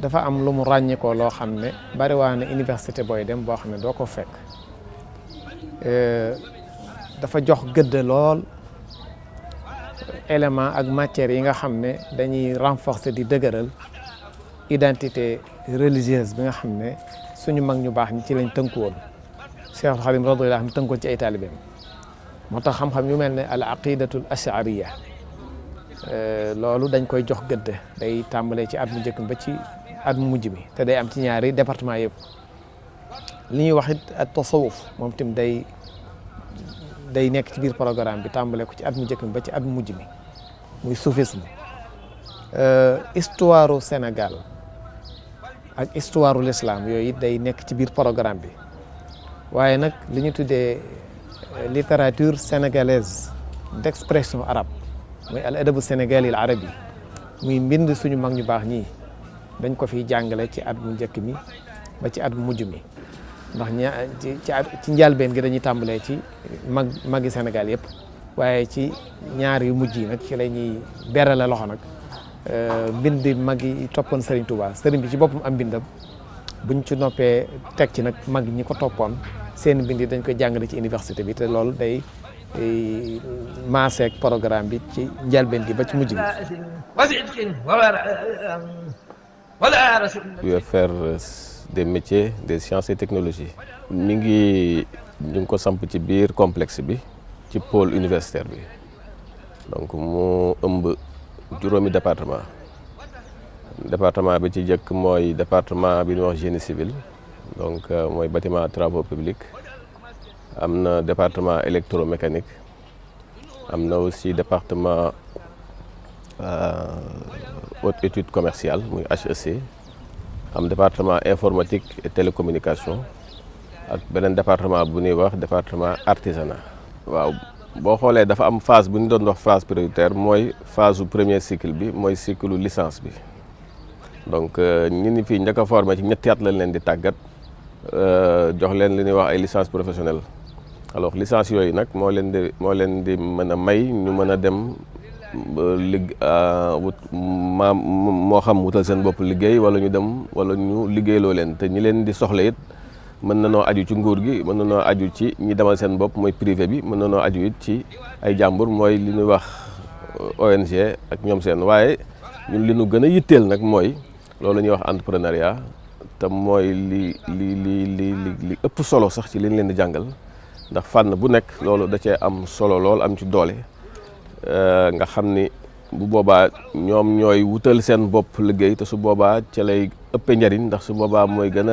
dafa am lu mu ràññikoo loo xam ne bari waa ne université booy dem boo xam ne doo ko fekk dafa jox gëdd lool élément ak matières yi nga xam ne dañuy renforcer di dëgëral identité religieuse bi nga xam ne suñu mag ñu baax ñi ci lañ tënku woon Cheikh Khadim radiyallahu anhu tënkoon ci ay taalibeem moo tax xam-xam yu mel ne al aqidatul ashariya loolu dañ koy jox gëdd day tàmbalee ci at mu njëkk ba ci at mu mujj bi te day am ci ñaari département yëpp li ñuy wax it at tasawuf moom tim day nekk ci biir programme bi tàmbale ko ci at mu njëkk ba ci at mu mujj mi muy soufisme histoire u Sénégal ak histoire u l'islam yooyu it day nekk ci biir programme bi waaye nag li ñu tuddee littérature sénégalaise d'expression arabe muy al adabu sénégali al arabi muy mbind suñu mag ñu baax ñii dañ ko fiy jàngale ci at mu njëkk mi ba ci at mu mujj mi ndax ci njëlbéen gi dañuy tàmbalee ci magi Sénégal yëpp waaye ci ñaar yu mujj yi nag ci la ñuy berale loxo nag mbind mag yi toppoon Serigne Touba Serigne bi ci boppam am mbindam buñ ci noppee teg ci nag mag ñi ko toppoon seen mbind yi dañ koy jàngale ci université bi te loolu day maaseek programme bi ci njëlbeen gi ba ci mujj gi. UFR des métiers des sciences et technologies. mi ngi ñu ngi ko samp ci biir complexe bi ci pôle universitaire bi donc mu ëmb juróomi département bi ci jëkk mooy département bi ñuy wax génie civil donc mooy bâtiment travaux publics am na département électromécanique am na aussi département haute étude commerciale muy HEC am département informatique et télécommunication ak beneen département bu ñuy wax département artisanat. waaw boo xoolee dafa am phase bu ñu doon wax phase prioritaire mooy phase su premier cycle bi mooy cycle licence bi donc ñi ni fii njëkk a formé ci ñetti at lañ leen di tàggat jox leen li ñuy wax ay licence professionnelle alors licence yooyu nag moo leen di mën a may ñu mën a dem wut moo xam wutal seen bopp liggéey wala ñu liggéeyloo leen te ñi leen di soxla it mën na noo aju ci nguur gi mën na noo aju ci ñi demal seen bopp mooy privé bi mën na noo aju it ci ay jàmbur mooy li ñuy wax ONG ak ñoom seen waaye ñun li ñu gën a yitteel nag mooy loolu la ñuy wax entrepreneuriat te mooy li ëpp solo sax ci li ñu leen di jàngal ndax fànn bu nekk loolu da cee am solo lool am ci doole nga xam ni bu boobaa ñoom ñooy wutal seen bopp liggéey te su boobaa ca lay ëppee njariñ ndax su boobaa mooy gën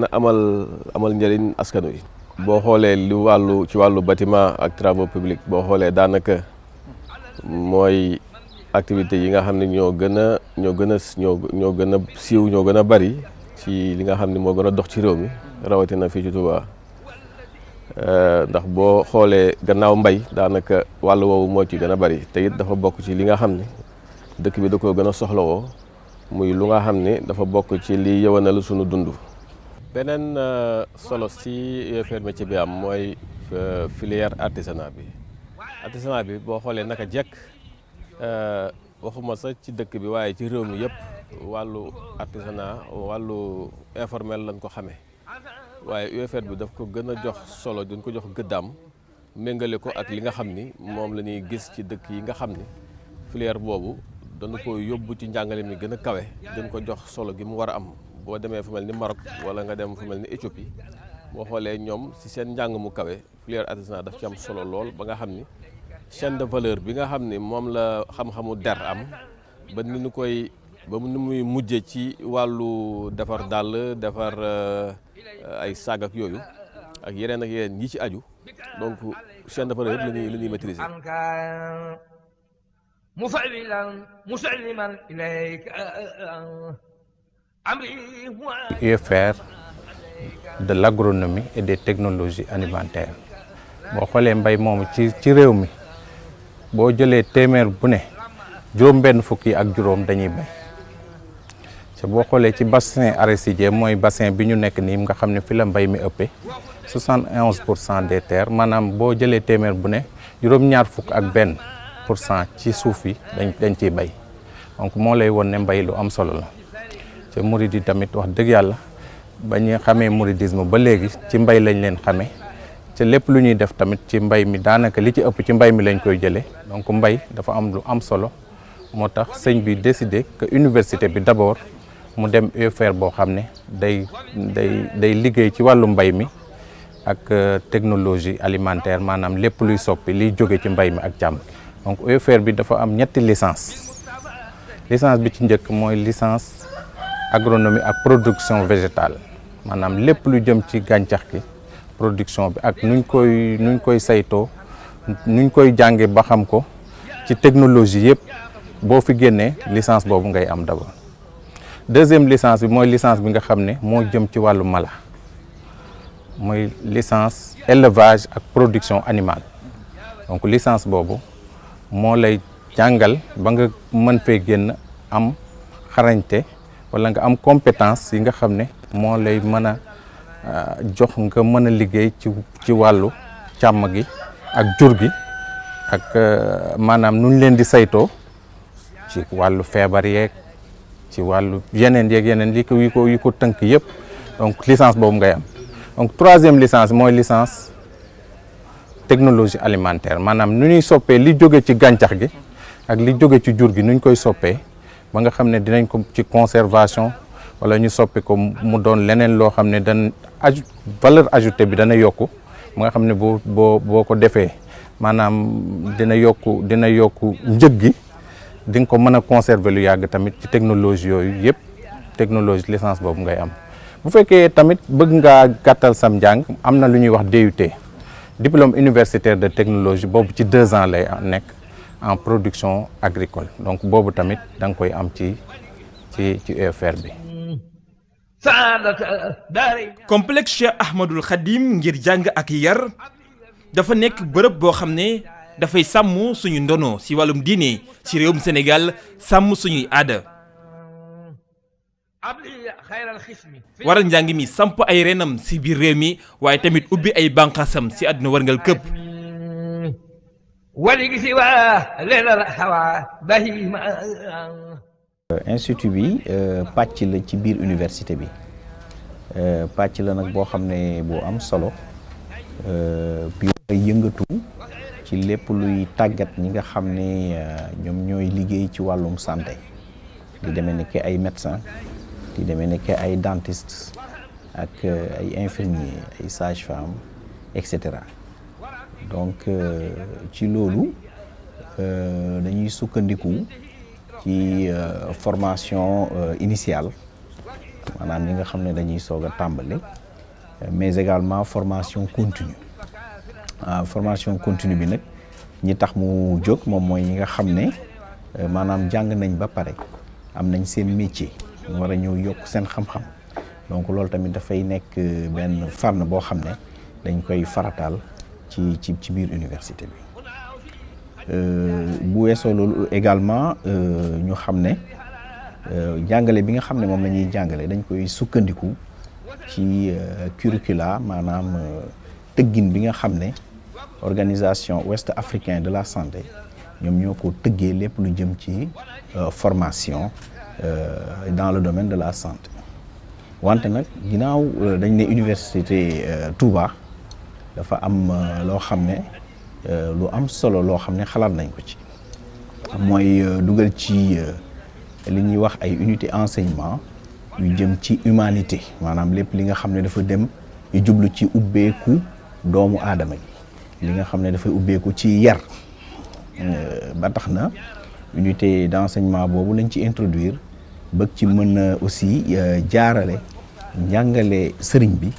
a amal njariñ askan wi. boo xoolee ci wàllu bâtiment ak travaux publics boo xoolee daanaka mooy activités yi nga xam ne ñoo gën a siiw ñoo gën a bari ci li nga xam ne moo gën a dox ci réew mi rawatina fii ci Touba. ndax boo xoolee gannaaw mbay daanaka wàllu woowu moo ci gën a bari te it dafa bokk ci li nga xam ne dëkk bi da koo gën a soxlawoo muy lu nga xam ne dafa bokk ci li yëwanal sunu dund. beneen solo ci UFR métier bi am mooy filière artisanat bi boo xoolee naka jekk waxuma sax ci dëkk bi waaye ci réew mi yëpp wàllu artisanat wàllu informel lañ ko xamee. waaye UFR bi daf ko gën a jox solo dañ ko jox gëddaam méngale ko ak li nga xam ni moom la ñuy gis ci dëkk yi nga xam ni filière boobu dañu ko yóbbu ci njàngale mi gën a kawe dañ ko jox solo gi mu war a am boo demee fu mel ni Maroc wala nga dem fu mel ni Éthiopie boo xoolee ñoom si seen njàng mu kawe filière artisanat daf ci am solo lool ba nga xam ni chaîne de valeur bi nga xam ni moom la xam-xamu der am ba ni ñu koy ba nu muy mujje ci wàllu defar dàll defar ay saag ak yooyu ak yeneen yi ci aju donc chaîne de valeur yëpp la ñuy maîtriser. UFR de l'agronomie et des technologies alimentaires boo xoolee mbay moomu ci réew mi boo jëlee téeméer bu ne juróom-benn fukki ak juróom dañuy bay. te boo xoolee ci bassin arachidier mooy bassin bi ñu nekk nii nga xam ne fi la mbay mi ëppee 71% des terres maanaam boo jëlee téeméer bu ne juróom-ñaar fukk ak benn % ci suuf yi dañ ciy bay donc moo lay won ne mbay lu am solo la te murid yi tamit wax dëgg yàlla ba ñu xamee mouridisme ba léegi ci mbay lañ leen xamee te lépp lu ñuy def tamit ci mbay mi daanaka li ci ëpp ci mbay mi lañ koy jëlee donc mbay dafa am lu am solo moo tax sëñ bi décidé que université bi d'abord mu dem UFR boo xam ne day liggéey ci wàllu mbay mi ak technologie alimentaire maanaam lépp luy soppi liy jóge ci mbay mi ak càmm donc UFR bi dafa am ñetti licence bi ci njëkk mooy licence agronomie ak production végétale maanaam lépp lu jëm ci gàncax gi production bi ak nuñ koy saytoo nuñ koy jànge ba xam ko ci technologie yëpp boo fi génnee licence boobu ngay am d'abord. deuxième licence bi mooy licence bi nga xam ne moo jëm ci wàllu mala mooy licence élevage ak production animale donc licence boobu moo lay jàngal ba nga mën fee génn am xarañte wala nga am compétence yi nga xam ne moo lay mën a jox nga mën a liggéey ci wàllu càmm gi ak jur gi ak maanaam nuñ leen di saytoo ci wàllu feebar yeeg ci wàllu yeneen yi ko tënk yëpp donc licence boobu ngay am donc troisième licence mooy licence technologie alimentaire maanaam nu ñuy soppee li jóge ci gàncax gi ak li jóge ci jur gi nu ñu koy soppee ba nga xam ne dinañ ko ci conservation wala ñu soppi ko mu doon leneen loo xam ne valeur ajoutée bi dana yokku ba nga xam ne boo ko defee maanaam dina yokku njëg gi di nga ko mën a conserver lu yàgg tamit ci technologie yooyu yëpp technologie licence boobu ngay am. bu fekkee tamit bëgg ngaa gàttal sam njàng am na lu ñuy wax DUT diplôme universitaire de technologie boobu ci 2 ans lay nekk en production agricole donc boobu tamit da nga koy am ci UFR bi. complexe Cheikh Ahmadul Khadim ngir jàng ak yar dafa nekk bërëb boo xam ne dafay sàmm suñu ndono si wàllum diine ci réewum Sénégal sàmm suñuy aada. waral njàng mi samp ay renam si biir réew mi waaye tamit ubbi ay bànqaasam si àdduna warngal këpp. institut bi pàcc la ci biir université bi pàcc la nag boo xam ne boo am solo bi yëngatu ci lépp luy tàggat ñi nga xam ne ñoom ñooy liggéey ci wàllum santé di demee ne ke ay médecin di demee ne ke ay dentiste ak ay infirmier ay sage-femme et cetera donc ci loolu dañuy sukkandiku ci formation initiale maanaam ñi nga xam ne dañuy soog a tàmbali mais également formation continue formation continue bi nag ñi tax mu jóg moom mooy ñi nga xam ne maanaam jàng nañ ba pare am nañ seen métier ñu war a ñëw yokk seen xam-xam donc loolu tamit dafay nekk benn fànn boo xam ne dañ koy farataal ci biir université bi bu weesoo loolu également ñu xam ne jàngale bi nga xam ne moom la ñuy jàngale dañ koy sukkandiku ci curricula maanaam tëggin bi nga xam ne organisation ouest africain de la santé ñoom ñoo ko tëggee lépp lu jëm ci formation dans le domaine de la santé wante nag ginnaaw dañ ne université Touba dafa am loo xam ne lu am solo loo xam ne xalaat nañ ko ci mooy dugal ci li ñuy wax ay unité enseignement yu jëm ci humanité maanaam lépp li nga xam ne dafa dem yu jublu ci ubbeeku doomu aadama gi li nga xam ne dafay ubbeeku ci yar ba tax na unité d'enseignement boobu lañ ci introduire bëgg ci mën a aussi jaarale njàngale sëriñ bi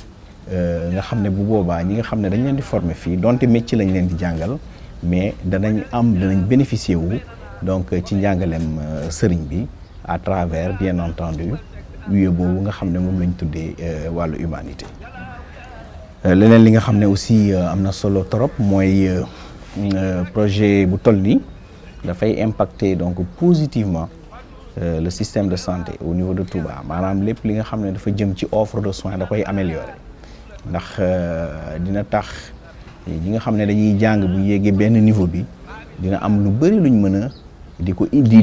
nga xam ne bu boobaa ñi nga xam ne dañ leen di former fii donte métier lañ leen di jàngal mais danañ bénéficier wu donc ci njàngaleem sëriñ bi à travers bien entendu UE boobu nga xam ne moom lañ tuddee wàllu humanité. leneen li nga xam ne aussi am na solo trop mooy projet bu toll nii dafay impacter donc positivement le système de santé au niveau de Touba maanaam lépp li nga xam ne dafa jëm ci offre de soins da koy améliorer ndax dina tax ñi nga xam ne dañuy jàng bu yéegee benn niveau bi dina am lu bëri luñ mën a di ko di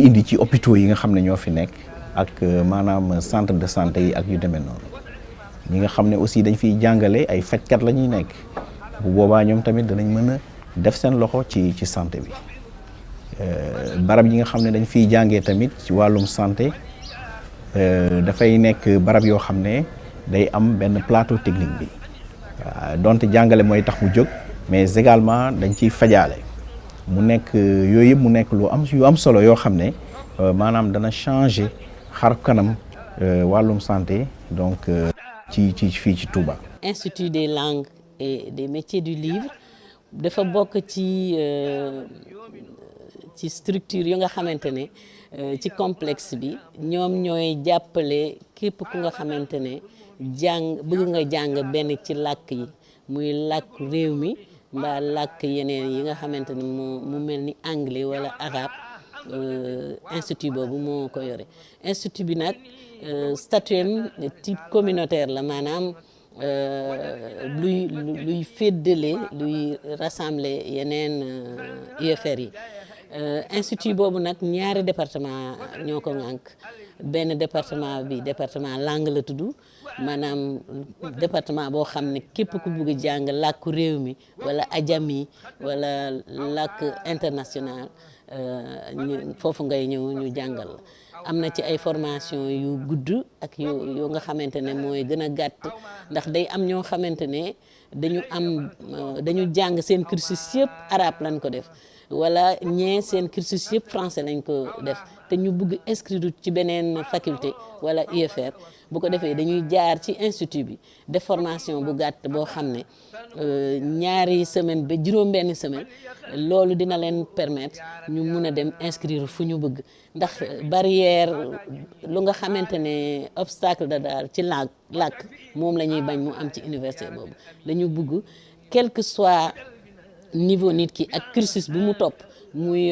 indi ci hôpitaux yi nga xam ne ñoo fi nekk ak maanaam centre de santé yi ak yu demee noonu ñi nga xam ne aussi dañ fiy jàngale ay fajkat la ñuy nekk bu boobaa ñoom tamit danañ mën a def seen loxo ci santé bi barab yi nga xam ne dañ fiy jàngee tamit ci wàllum santé dafay nekk barab yoo xam ne day am benn plateau technique bi donte jàngale mooy tax mu jóg mais également dañ ciy fajaale mu nekk yooyu yëpp mu nekk yu am solo yoo xam ne maanaam dana changer xar kanam wàllum santé donc ci fii ci Touba. Institut des langues et des métiers du livre dafa bokk ci structure yu nga xamante ne ci complexe bi ñoom ñooy jàppale képp ku nga xamante ne bëgg nga jàng benn ci làkk yi muy làkk réew mi mbaa làkk yeneen yi nga xamante ne mu mel ni anglais wala arabe institut boobu moo ko yore institut bi nag statut type communautaire la maanaam luy féddale luy rassembler yeneen UFR yi institut boobu nag ñaari département ñoo ko ŋànk benn département bi département langue la tudd maanaam département boo xam ne képp ku bugg a jàng làkku réew mi wala ajami wala làkk international foofu ngay ñëw ñu jàngal la. am na ci ay formation yu gudd ak yu nga xamante ne mooy gën a gàtt ndax day am ñoo xamante ne dañu jàng seen cursus yëpp arabe lañ ko def wala ñee seen cursus yëpp français lañ ko def te ñu bugg inscrire ci beneen faculté wala UFR bu ko defee dañuy jaar ci institut bi def formation bu gàtt boo xam ne ñaari semaine ba juróom-benn semaine loolu dina leen permettre ñu mun a dem inscrire fu ñu bëgg ndax barrière lu nga xamante ne obstacle da daal ci làkk moom la ñuy bañ mu am ci université boobu dañu bëgg quel que soit niveau nit ki ak cursus bu mu topp muy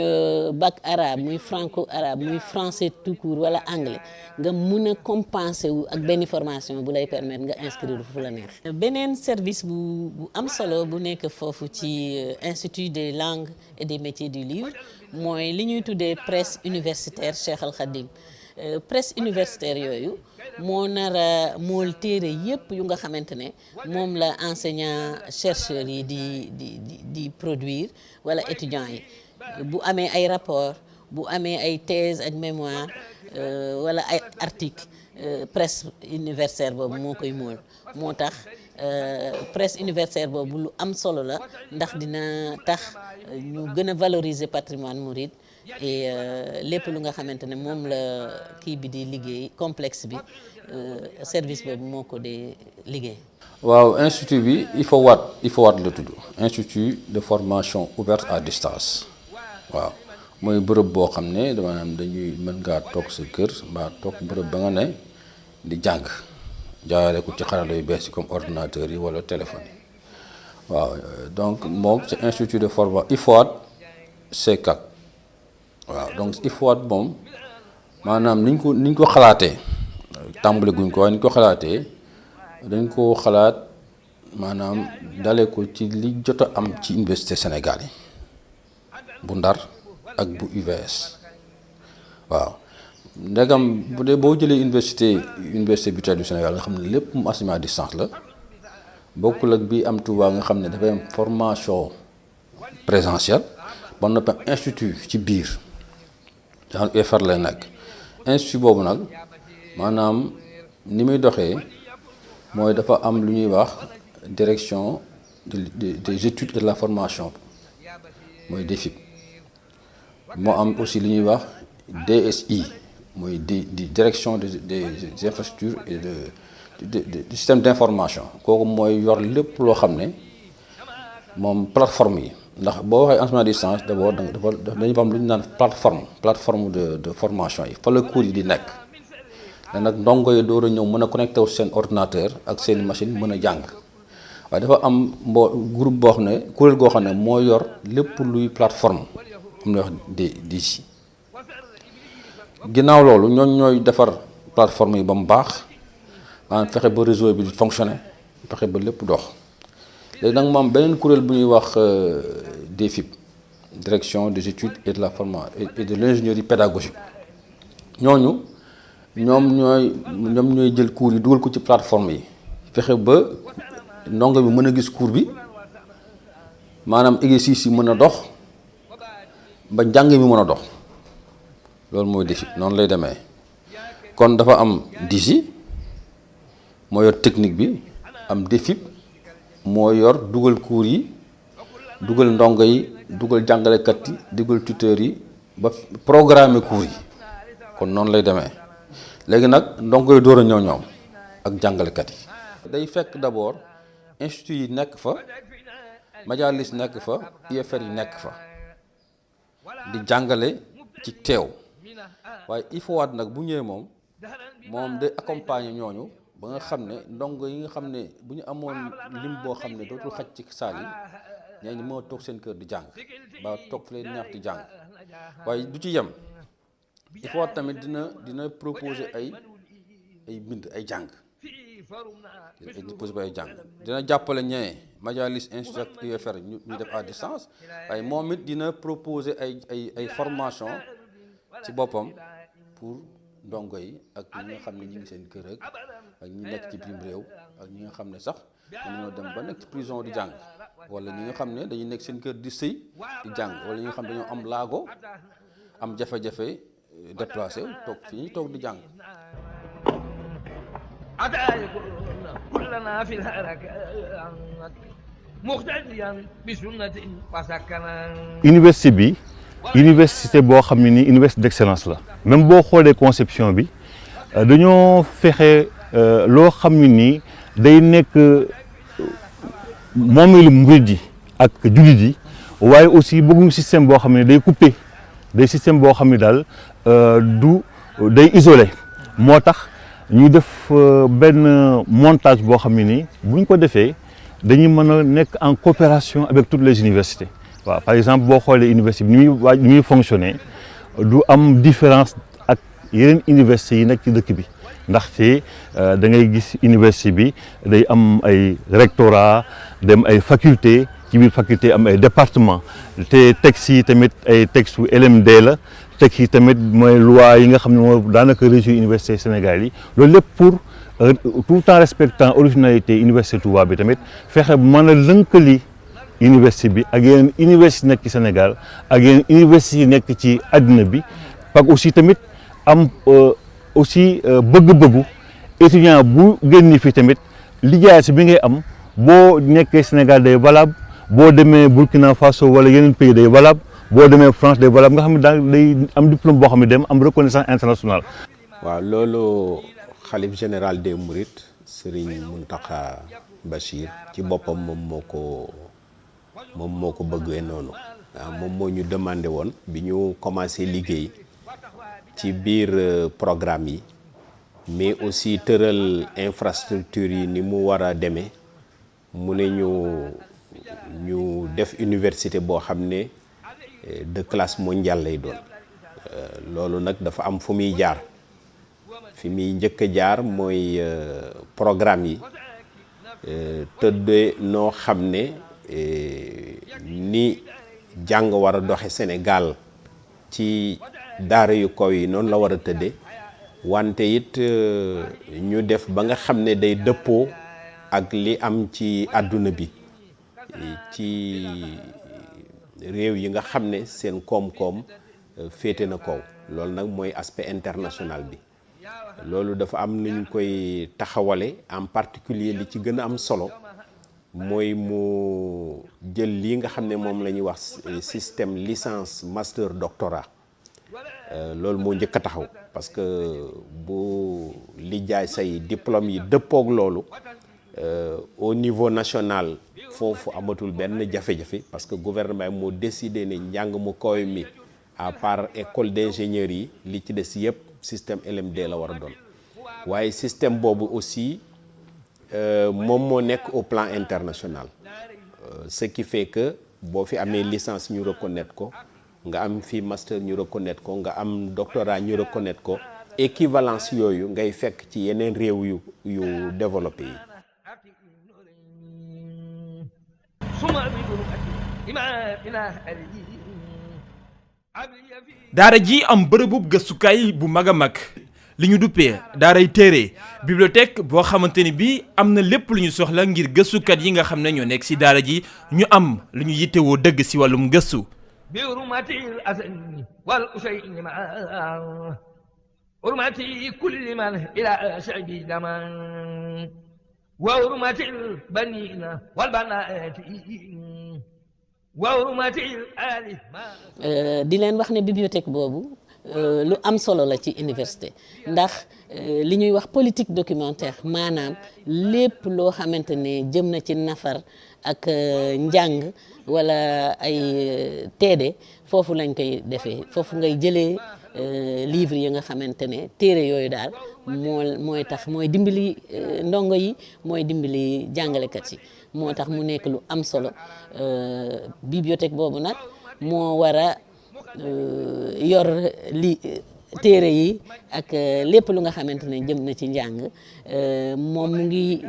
bac arabe muy franco arabe muy français tout court wala anglais nga mun a compenser wu ak benn formation bu lay permettre nga inscrire fu la neex. beneen service bu am solo bu nekk foofu ci institut des langues et des métiers du livre mooy li ñuy tuddee presse universitaire Cheikh Al Khadim presse universitaire yooyu moo nar a mool téere yëpp yu nga xamante ne moom la enseignant chercheurs yi di produire wala étudiants yi. bu amee ay rapport bu amee ay thèse ak mémoire wala ay article presse universitaire boobu moo koy mool moo tax presse universitaire boobu lu am solo la ndax dina tax ñu gën a valoriser patrimoine mouride et lépp lu nga xamante ne moom la kii bi di liggéey complexe bi service boobu moo ko di liggéey. waaw institut bi IFOWAT la tudd institut de formation ouverte à distance. waaw mooy bërëb boo xam ne maanaam dañuy mën ngaa toog sa kër mbaa toog bërëb ba nga ne di jàng jaarale ko ci xarala yu bees yi comme ordinateur yi wala téléphone yi waaw donc moom c'est institut de formation IFOWAT C4 waaw donc IFOWAT moom maanaam niñ ko xalaatee tàmbali guñ ko waaye niñ ko xalaatee dañ ko xalaat maanaam dale ko ci li jot a am ci université Sénégal yi bu Ndar ak bu UVS waaw ndegam bu dee boo jëlee université virtuelle du Sénégal nga xam ne lépp mu enseignement à distance la bokkul ak bi am Touba nga xam ne dafay am formation présentielle ba noppi am institut ci biir genre UFR lay nekk institut boobu nag maanaam ni muy doxee mooy dafa am lu ñuy wax direction des études et de la formation mooy DEFIP moo am aussi li ñuy wax DSI mooy di direction des infrastructures et du système d'information kooku mooy yor lépp loo xam ne moom plateforme yi ndax boo waxee enseignement à distance d'abord dañu am lu ñu naan plateforme de formation yi fa la cours yi di nekk te nag ndongo yi door a ñëw mën a connecté wu seen ordinateur ak seen machine mën a jàng waaye dafa am groupe boo xam ne kuréel goo xam ne moo yor lépp luy plateforme am na wax di ginnaaw loolu ñooy defar plateforme yi ba mu baax maanaam fexe ba réseau bi di fonctionner fexe ba lépp dox léegi nag moom beneen kuréel bu ñuy wax DEFIP direction des études et de la formation et de l'ingénierie pédagogique ñoom ñooy jël cours yi dugal ko ci plateforme yi fexe ba ndongo bi mën a gis cours bi maanaam exercice yi mën a dox ba njàng mi mën a dox loolu mooy DEFIP noonu lay demee kon dafa am DIGI moo yor technique bi am DEFIP moo yor dugal cours yi dugal ndongo yi dugal jàngalekat yi dugal tuteurs yi ba programmer cours yi kon noonu lay demee léegi nag ndongo yi door a ñëw ñoom ak jàngalekat yi. day fekk d'abord institut yi nekk fa majalis nekk fa UFR yi nekk fa di jàngale ci teew waaye IFOWAT nag bu ñëwee moom day accompagner ñooñu ba nga xam ne ndongo yi nga xam ne bu ñu amoon lim boo xam ne dootul xaj ci saal yi ñooñu moo toog seen kër di jàng ba toog fi lay neex di jàng waaye du ci yem IFOWAT tamit dina proposer ay mbind ay jàng dina jàppale ñee majalis institut UFR ñu def à distance waaye moom it dina proposer ay formation ci boppam pour ndongo yi ak ñi nga xam ne ñi ngi seen kër ak ñi nekk ci bitim réew ak ñi nga xam ne sax dañoo dem ba nekk ci prison di jàng wala ñi nga xam ne dañuy nekk seen kër di sëy di jàng wala ñi nga xam ne dañoo am laago am jafe-jafe déplacé toog fi ñuy toog di jàng. université bi université boo xam ne ni université d'excellence la même boo xoolee conception bi dañoo fexe loo xam ne nii day nekk moomeelu murid yi ak jullit yi waaye aussi bëgguñu système boo xam ne day coupé day système boo xam ne daal du day isolé moo tax ñu def benn montage boo xam ne nii buñ ko defee dañuy mën a nekk en coopération avec toutes les universités waaw par exemple boo xoolee université bi ni muy fonctionner du am différence ak yeneen universités yi nekk ci dëkk bi ndaxte da ngay gis université bi day am ay rectorat dem ay faculté ci biir faculté am ay département te textes yi tamit ay textes yu LMD la textes yi tamit mooy loi yi nga xam ne moo daanaka régir université Sénégal yi loolu lépp pour tout en respectant originalité université Touba bi tamit fexe mën a lënkali université bi ak yeneen université nekk ci Sénégal ak yeneen université yi nekk ci àddina bi parce que aussi tamit am aussi bëgg-bëggu étudiant bu génn fi tamit liggéey si bi ngay am boo nekkee Sénégal day valable boo demee Burkina Faso wala yeneen pays day valable boo demee France day valable nga xam ne daal day am diplôme boo xam ne dem am reconnaissance internationale. waaw loolu xalif général des Mourides Serigne Mountakha Bachir ci boppam moom moo ko bëggee noonu waaw moom moo ñu demandé woon bi ñu commencé liggéey ci biir programme yi mais aussi tëral infrastructure yi ni mu war a demee mu ne ñu def université boo xam ne de classe mondiale lay doon loolu nag dafa am fu muy jaar fi muy njëkk a jaar mooy programme yi tëddee noo xam ne ni jàng war a doxe Sénégal ci daara yu kaw yi noonu la war a tëddee wante it ñu def ba nga xam ne day dëppoo ak li am ci àdduna bi ci réew yi nga xam ne seen koom-koom féete na kaw loolu nag mooy aspect international bi loolu dafa am nu ñu koy taxawale en particulier li ci gën a am solo mooy mu jël lii nga xam ne moom la ñuy wax système licence master doctorat loolu moo njëkk a taxaw parce que bu li jaay say diplôme yi dëppoog loolu au niveau national foofu amatul benn jafe-jafe parce que gouvernement moo décidé ne njàng mu kaw mi à part école d'ingénieur yi li ci des yëpp système LMD la war a doon waaye système boobu aussi moom moo nekk au plan international ce qui fait que boo fi amee licence ñu reconnaître ko nga am fi master ñu reconnaître ko nga am doctorat ñu reconnaître ko équivalence yooyu ngay fekk ci yeneen réew yu développé yi. daara ji am bërëbub gëstukaay bu mag a mag li ñu duppee daaray téere bibliothèque boo xamante ni bii am na lépp lu ñu soxla ngir gëstukat yi nga xam ne ñoo nekk ci daara ji ñu am lu ñu yittewoo dëgg ci wàllum gëstu. di leen wax ne bibliothèque boobu lu am solo la ci université ndax li ñuy wax politique documentaire maanaam lépp loo xamante ne jëm na ci nafar ak njàng wala ay teede foofu lañ koy defee foofu ngay jëlee livre yi nga xamante ne téere yooyu daal mooy tax mooy dimbali ndongo yi mooy dimbali jàngalekat yi moo tax mu nekk lu am solo bibliothèque boobu nag moo war a yor li téere yi ak lépp lu nga xamante ne jëm na ci njàng moom mu ngi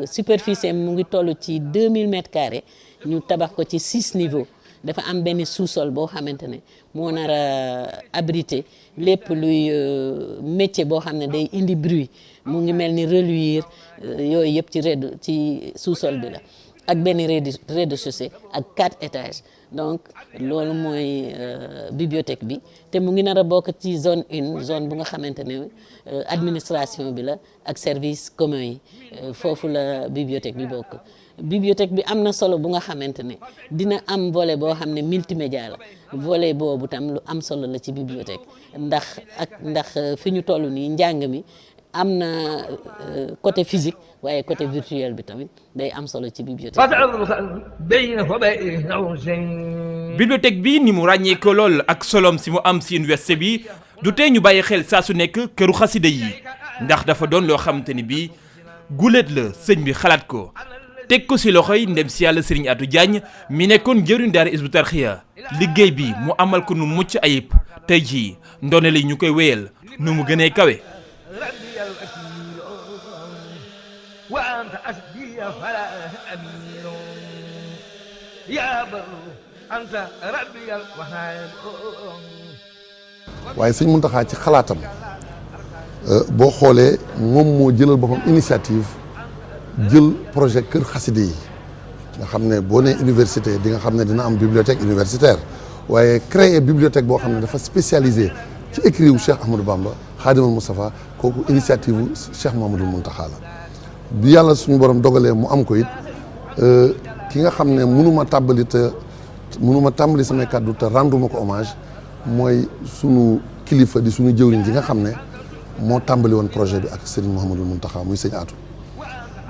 superficie mu ngi toll ci 2000 mètres carrés ñu tabax ko ci 6 niveaux dafa am benn sous-sol boo xamante ne moo nar a abriter lépp luy métier boo xam ne day indi bruit mu ngi mel ni reluire yooyu yëpp ci sous-sol bi la ak benn rez-de-chaussée ak 4 étages donc loolu mooy bibliothèque bi te mu ngi nar a bokk ci zone 1 zone bu nga xamante ne administration bi la ak service commun yi foofu la bibliothèque bi bokk. bibliothèque bi am na solo bu nga xamante ne dina am volet boo xam ne multimédia la volet boobu tam lu am solo la ci bibliothèque ndax fi ñu toll nii njàng mi am na côté physique waaye côté virtuel bi tamit day am solo ci bibliothèque. bibliothèque bi ni mu ràññee ko lool ak solom si mu am si université bi du tee ñu bàyyi xel saa su nekk këru xasida yi ndax dafa doon loo xamante ni bii guléet la sëñ bi xalaat ko teg ko si loxoy ndem si yàlla Serigne Atou Diagne mi nekkoon jëriñ daara Hizbut Tarqiyyah liggéey bi mu amal ko nu mucc ayib tey jii ndoone li ñu koy wéyal nu mu gënee kawe. waaye sëñ Mountakha ci xalaatam boo xoolee moom moo jëlal boppam initiative jël projet kër xaside yi nga xam ne boo nee université di nga xam ne dina am bibliothèque universitaire waaye créer bibliothèque boo xam ne dafa spécialisé ci écrit wu Cheikh Ahmadou Bamba Khadimul Moustapha kooku initiative wu Cheikh Mamadou Mountakha la bi yàlla suñu borom dogalee mu am ko it ki nga xam ne mënuma tàmbali samay kàddu te renduma ko hommage mooy sunu kilifa di sunu jëwriñ ji nga xam ne moo tàmbali woon projet bi ak Serigne Mouhamadou Mountakha muy sëñ Atou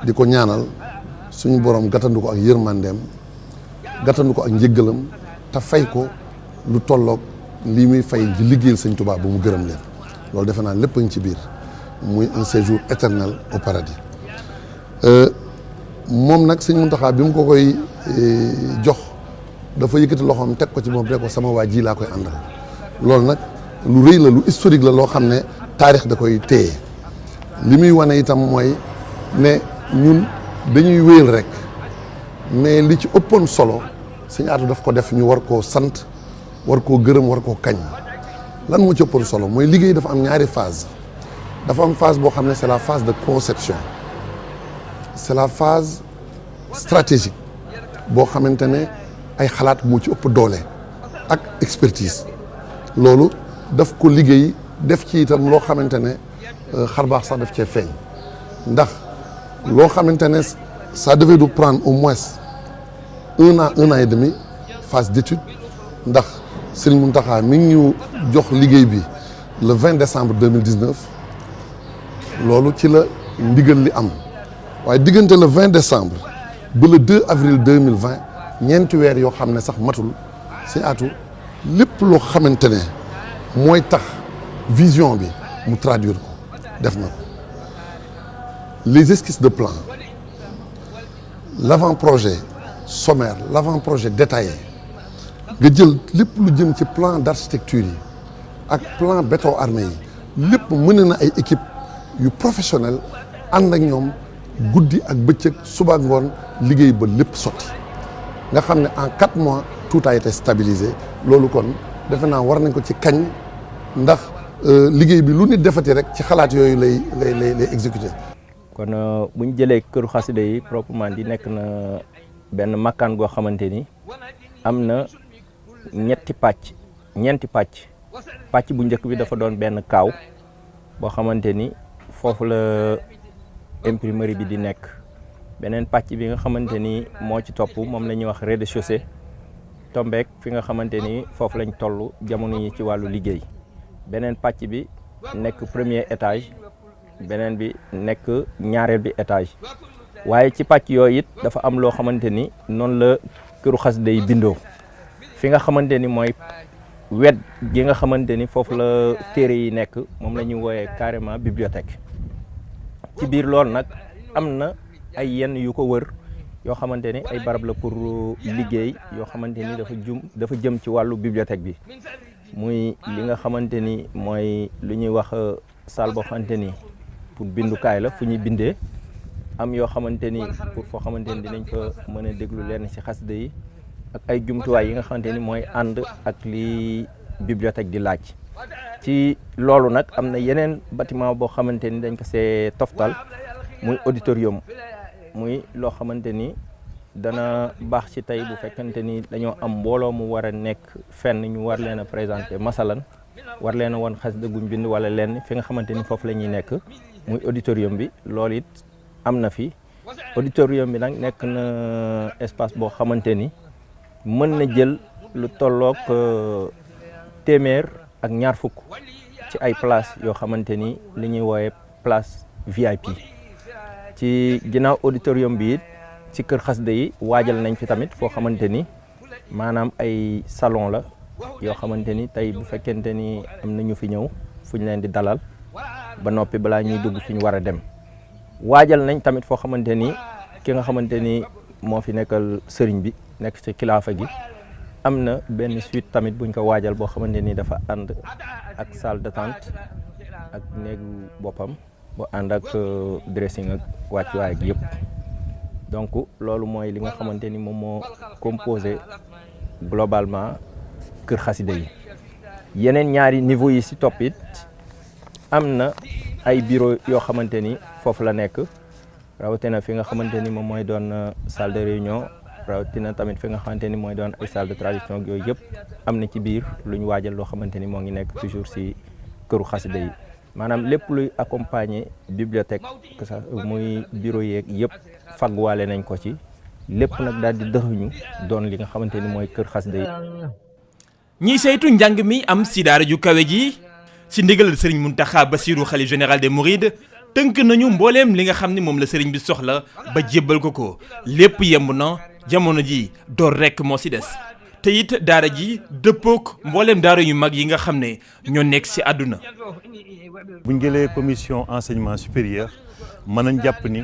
di ko ñaanal suñu borom gàttandu ko ak yërmandeem gàttandu ko ak njëggalam te fay ko lu tolloog lii muy fay di liggéeyal sëñ Touba ba mu gërëm leen loolu defe naa lépp a ngi ci biir muy un séjour éternel au paradis moom nag sëñ Mountakha bi mu ko koy jox dafa yëkkati loxoom teg ko ci moom rek ko sama waa ji laa koy àndal loolu nag lu rëy la lu historique la loo xam ne taarix da koy téye li muy wane itam mooy ne ñun dañuy wéyal rek mais li ci ëppoon solo sëñ Atou daf ko def ñu war koo sant war koo gërëm war koo kañ lan moo ci ëppoon solo mooy liggéey dafa am ñaari phase dafa am phase boo xam ne c'est la phase de conception c'est la phase stratégique boo xamante ne ay xalaat moo ci ëpp doole ak expertise loolu daf ko liggéey def ci itam loo xamante ne xarbaax sax daf cee feeñ ndax loo xamante ne ça devait nous prendre au moins un an et demi phase d'étude ndax Serigne Mountakha mi ngi ñu jox liggéey bi le 20 décembre 2019 loolu ci la ndigal li am waaye diggante le 20 décembre ba le 2 avril 2020 ñeenti weer yoo xam ne sax matul sëñ Atou lépp loo xamante ne mooy tax vision bi mu traduire ko def na ko les esquisses de plan l'avant-projet sommaire l'avant-projet détaillé nga jël lépp lu jëm ci plan d'architecture yi ak plan béton armé yi lépp mën na ay équipe yu professionnel ànd ak ñoom guddi ak bëccëg suba ak ngoon liggéey ba lépp sotti nga xam ne en 4 mois tout a été stabilisé loolu kon defe naa war nañ ko ci kañ ndax liggéey bi lu nit defati rek ci xalaat yooyu lay exécuté. kon bu ñu jëlee këru xasida yi proprement di nekk na benn makkaan goo xamante ni am na ñeenti pàcc bu njëkk bi dafa doon benn kaaw boo xamante ni foofu la imprimerie bi di nekk beneen pàcc bi nga xamante ni moo ci topp moom la ñuy wax rez-de-chaussée tombeek fi nga xamante ni foofu lañ toll jamono yi ci wàllu liggéey beneen pàcc bi nekk premier étage beneen bi nekk ñaareel bi étage waaye ci pàcc yooyu it dafa am loo xamante ni noonu la këru xasida yi bindoo fi nga xamante ni mooy wet gi nga xamante ni foofu la téere yi nekk moom la ñuy wooyee carrément bibliothèque ci biir loolu nag am na ay yenn yu ko wër yoo xamante ni ay barab la pour liggéey yoo xamante ni dafa jëm ci wàllu bibliothèque bi muy li nga xamante ni mooy lu ñuy wax salle boo xamante ni pour bindukaay la fu ñuy bindee am yoo xamante ni pour foo xamante ni dinañ fa mën a déglu lenn ci xasida yi ak ay jumtuwaay yi nga xamante ni mooy ànd ak li bibliothèque di laaj. ci loolu nag am na yeneen bâtiment boo xamante ni dañ ko see toftal muy auditorium muy loo xamante ni dana baax ci tey bu fekkante ni dañoo am mbooloo mu war a nekk fenn ñu war leen a présenter masalan war leen a won xasida guñ bind wala lenn fi nga xamante ni foofu la ñuy nekk muy auditorium bi loolu it am na fi. auditorium bi nag nekk na espace boo xamante ni mën na jël lu tolloog téeméer ak ñaar fukk ci ay place yoo xamante ni li ñuy woowe place VIP. ci ginnaaw auditorium bi it ci kër xasida yi waajal nañ fi tamit foo xamante ni maanaam ay salon la yoo xamante ni tey bu fekkente ni am na ñu fi ñëw fu ñu leen di dalal ba noppi balaa ñuy dugg fi ñu war a dem. waajal nañ tamit foo xamante ni ki nga xamante ni moo fi nekkal sëriñ bi nekk ci kilaafa gi am na benn suite tamit buñ ko waajal boo xamante ni dafa ànd ak salle d'attente ak néegu boppam bu ànd ak dressing ak wàccuwaay gi yëpp. donc loolu mooy li nga xamante ni moom moo composé globalement kër xasida yi. yeneen ñaari niveau yi ci topp it am na ay bureau yoo xamante ni foofu la nekk rawatina fi nga xamante ni moom mooy doon salle de réunion rawatina tamit fi nga xamante ni mooy doon ay salle de tradition yooyu yëpp am na ci biir lu ñu waajal loo xamante ni moo ngi nekk toujours ci këru xasida yi. maanaam lépp luy accompagner bibliothèque que ça muy bureau yeeg yëpp fagwaale nañ ko ci lépp nag daal di dëxuñu doon li nga xamante ni mooy kër xasida yi. ñiy saytu njàng mi am si daara ju kawe ji si ndigal Serigne Mountakha Bassirou xalif général des Mourides tënk nañu mbooleem li nga xam ni moom la Serigne bi soxla ba jébbal ko lépp yemb na jamono ji door rekk moo si des. te it daara ji dëppook mbooleem daara yu mag yi nga xam ne ñoo nekk ci àdduna. bu ñu jëlee commission enseignement supérieur mën nañ jàpp ni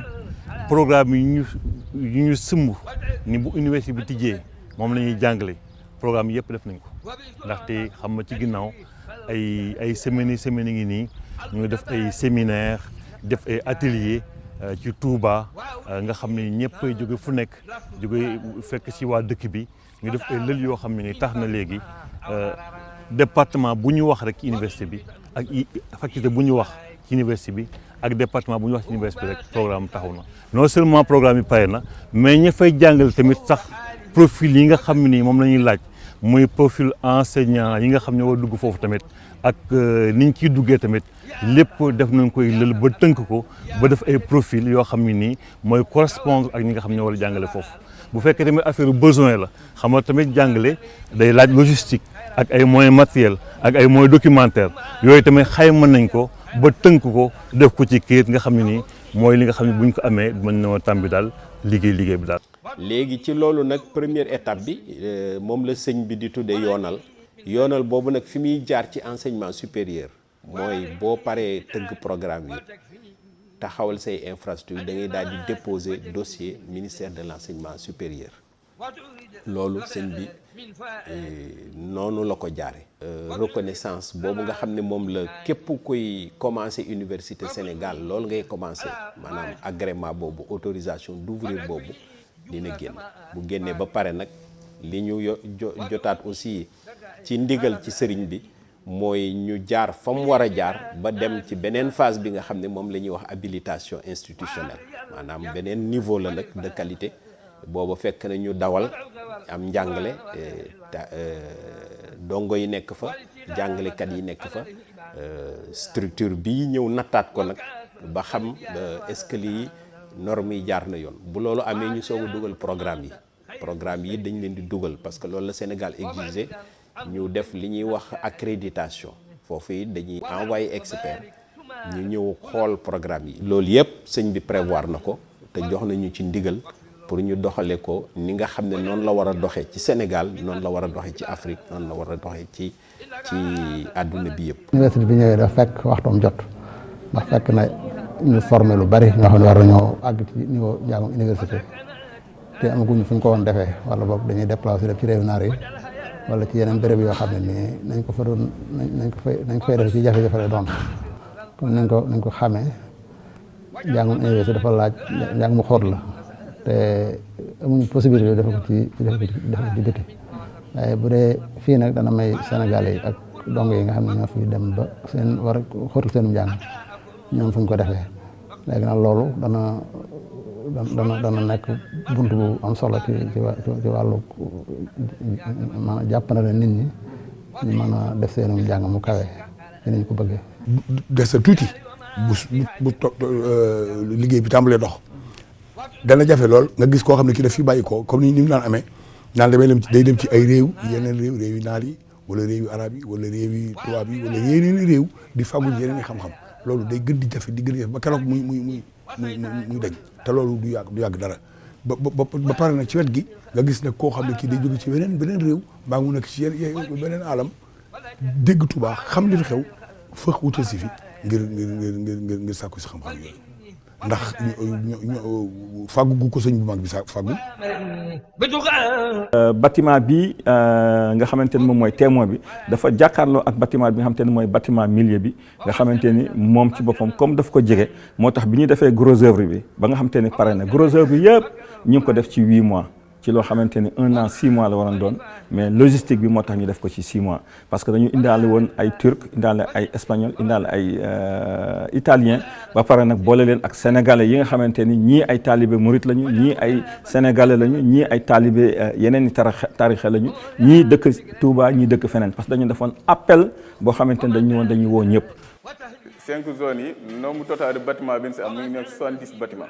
programme yu ñu sëmb ni bu université bi tijjee moom la ñuy jàngale programme yëpp def nañ ko ndaxte xam nga ci ginnaaw ay semaines ngi nii ñu ngi def ay séminaire def ay atelier ci Touba nga xam ne ñëpp ay jóge fu nekk jóge fekk ci waa dëkk bi. ñu def ay lël yoo xam ne ni tax na léegi département bu ñu wax rek ci université bi ak faculté bu ñu wax ci université bi ak département bu ñu wax ci université bi rek programme taxaw na. non seulement programme yi pare na mais ña fay jàngal tamit sax profil yi nga xam ne nii moom la ñuy laaj muy profil enseignant yi nga xam ne war dugg foofu tamit ak niñ ciy duggee tamit lépp def nañ koy lël ba tënk ko ba def ay profil yoo xam ne nii mooy correspondre ak ñi nga xam ne war a jàngale foofu. bu fekkee tamit affaire besoin la xam nga tamit jàngale day laaj logistique ak ay moyens matériels ak ay moyens documentaires yooyu tamit xayma nañ ko ba tënk ko def ko ci kayit nga xam ne nii mooy li nga xam ne buñ ko amee mën na tàmbi daal liggéey bi daal. léegi ci loolu nag première étape bi moom la sëñ bi di tuddee yoonal boobu nag fi muy jaar ci enseignement supérieur mooy boo paree tëgg programme yi. taxawal say infrastructure da ngay daal di déposer dossier ministère de l'enseignement supérieur loolu sëñ bi noonu la ko jaare reconnaissance boobu nga xam ne moom la képp kuy commencer université Sénégal loolu ngay commencer maanaam agrément boobu autorisation d'ouvrir boobu dina génn bu génnee ba pare nag li ñu jotaat aussi ci ndigal ci sëriñ bi mooy ñu jaar fa mu war a jaar ba dem ci beneen phase bi nga xam ne moom la ñuy wax habilitation institutionnelle maanaam beneen niveau la nag de qualité booba fekk na ñu dawal am njàngale dongo yi nekk fa jàngalekat yi nekk fa structure bi ñëw nattaat ko nag ba xam est-ce que lii normes yi jaar na yoon bu loolu amee ñu soog a dugal programme yi dañ leen di dugal parce que loolu la Sénégal exigé ñu def li ñuy wax accréditation foofu it dañuy envoyé expert ñu ñëw xool programme yi. loolu yëpp sëñ bi prévoir na ko te jox nañu ci ndigal pour ñu doxale ko ni nga xam ne noonu la war a doxee ci Sénégal noonu la war a doxee ci Afrique noonu la war a doxee ci àdduna bi yëpp. université bi ñëwee dafa fekk waxtoom jot ndax fekk na ñu formé lu bari ñoo xam ne war nañoo àgg ci niveau njàngum université te amaguñu fu ñu ko woon defee wala boog dañuy déplacé def ci réew naar yi. wala ci yeneen béréb yoo xam ne nii nañ ko fay def ci jafe-jafe la doon comme nañ ko xamee njàngum université dafa laaj njàng mu xóot la te amuñ possibilité defe ko ci biti waaye bu dee fii nag dana may Sénégalais yi ak dong yi nga xam ne ñoo fi dem ba seen war a xóotul seenum njàng ñoom fu ñu ko defee léegi nag loolu dana nekk bunt bu am solo ci wàllu maanaam jàpp na leen nit ñi ñu mën a def seenum njàng mu kawe ni ñu ko bëggee. des sa tuuti bu liggéey bi tàmbalee dox dana jafe lool nga gis koo xam ne ki daf fi bàyyi ko comme ni mu naan amee naan day dem ci ay réew yeneen réew yi naal yi wala réew yu arab yi wala réew yi tubaab yi wala yeneen i réew di fàggu yeneen i xam-xam loolu day gën di jafe ba keroog muy dañ te loolu du yàgg dara ba pare nag ci wet gi nga gis nag koo xam ne kii day jóge ci beneen réew mbaa mu nekk ci beneen alam dégg Tuubaa xam li fi xew fëx wutal si fi ngir sàkku si xam-xam yooyu ndax fàggu gu ko sëñ bu mag bi sa fàggu. bâtiment bi nga xamante ni moom mooy témoin bi dafa jàkkaarloo ak bâtiment bi nga xamante ni mooy bâtiment milieu bi nga xamante ni moom ci boppam comme daf ko jege moo tax bi ñu defee gros œuvre bi ba nga xamante ni pare na gros œuvre bi yëpp ñu ngi ko def ci 8 mois. ci loo xamante ni 1 an 6 mois la waroon doon mais logistique bi moo tax ñu def ko ci 6 mois parce que dañu indaale woon ay turc indaale ay espagnol indaale ay italien ba pare nag boole leen ak sénégalais yi nga xamante ni ñii ay taalibe murit lañu ñii ay sénégalais lañu ñii ay taalibe yeneen i tarixe lañu ñii dëkk Touba ñii dëkk feneen parce que dañu defoon appel boo xamante ni dañu woon dañuy woo ñëpp. 5 zones yi nombre total de bâtiment bi ñu si am mu ngi nekk 70 bâtiment.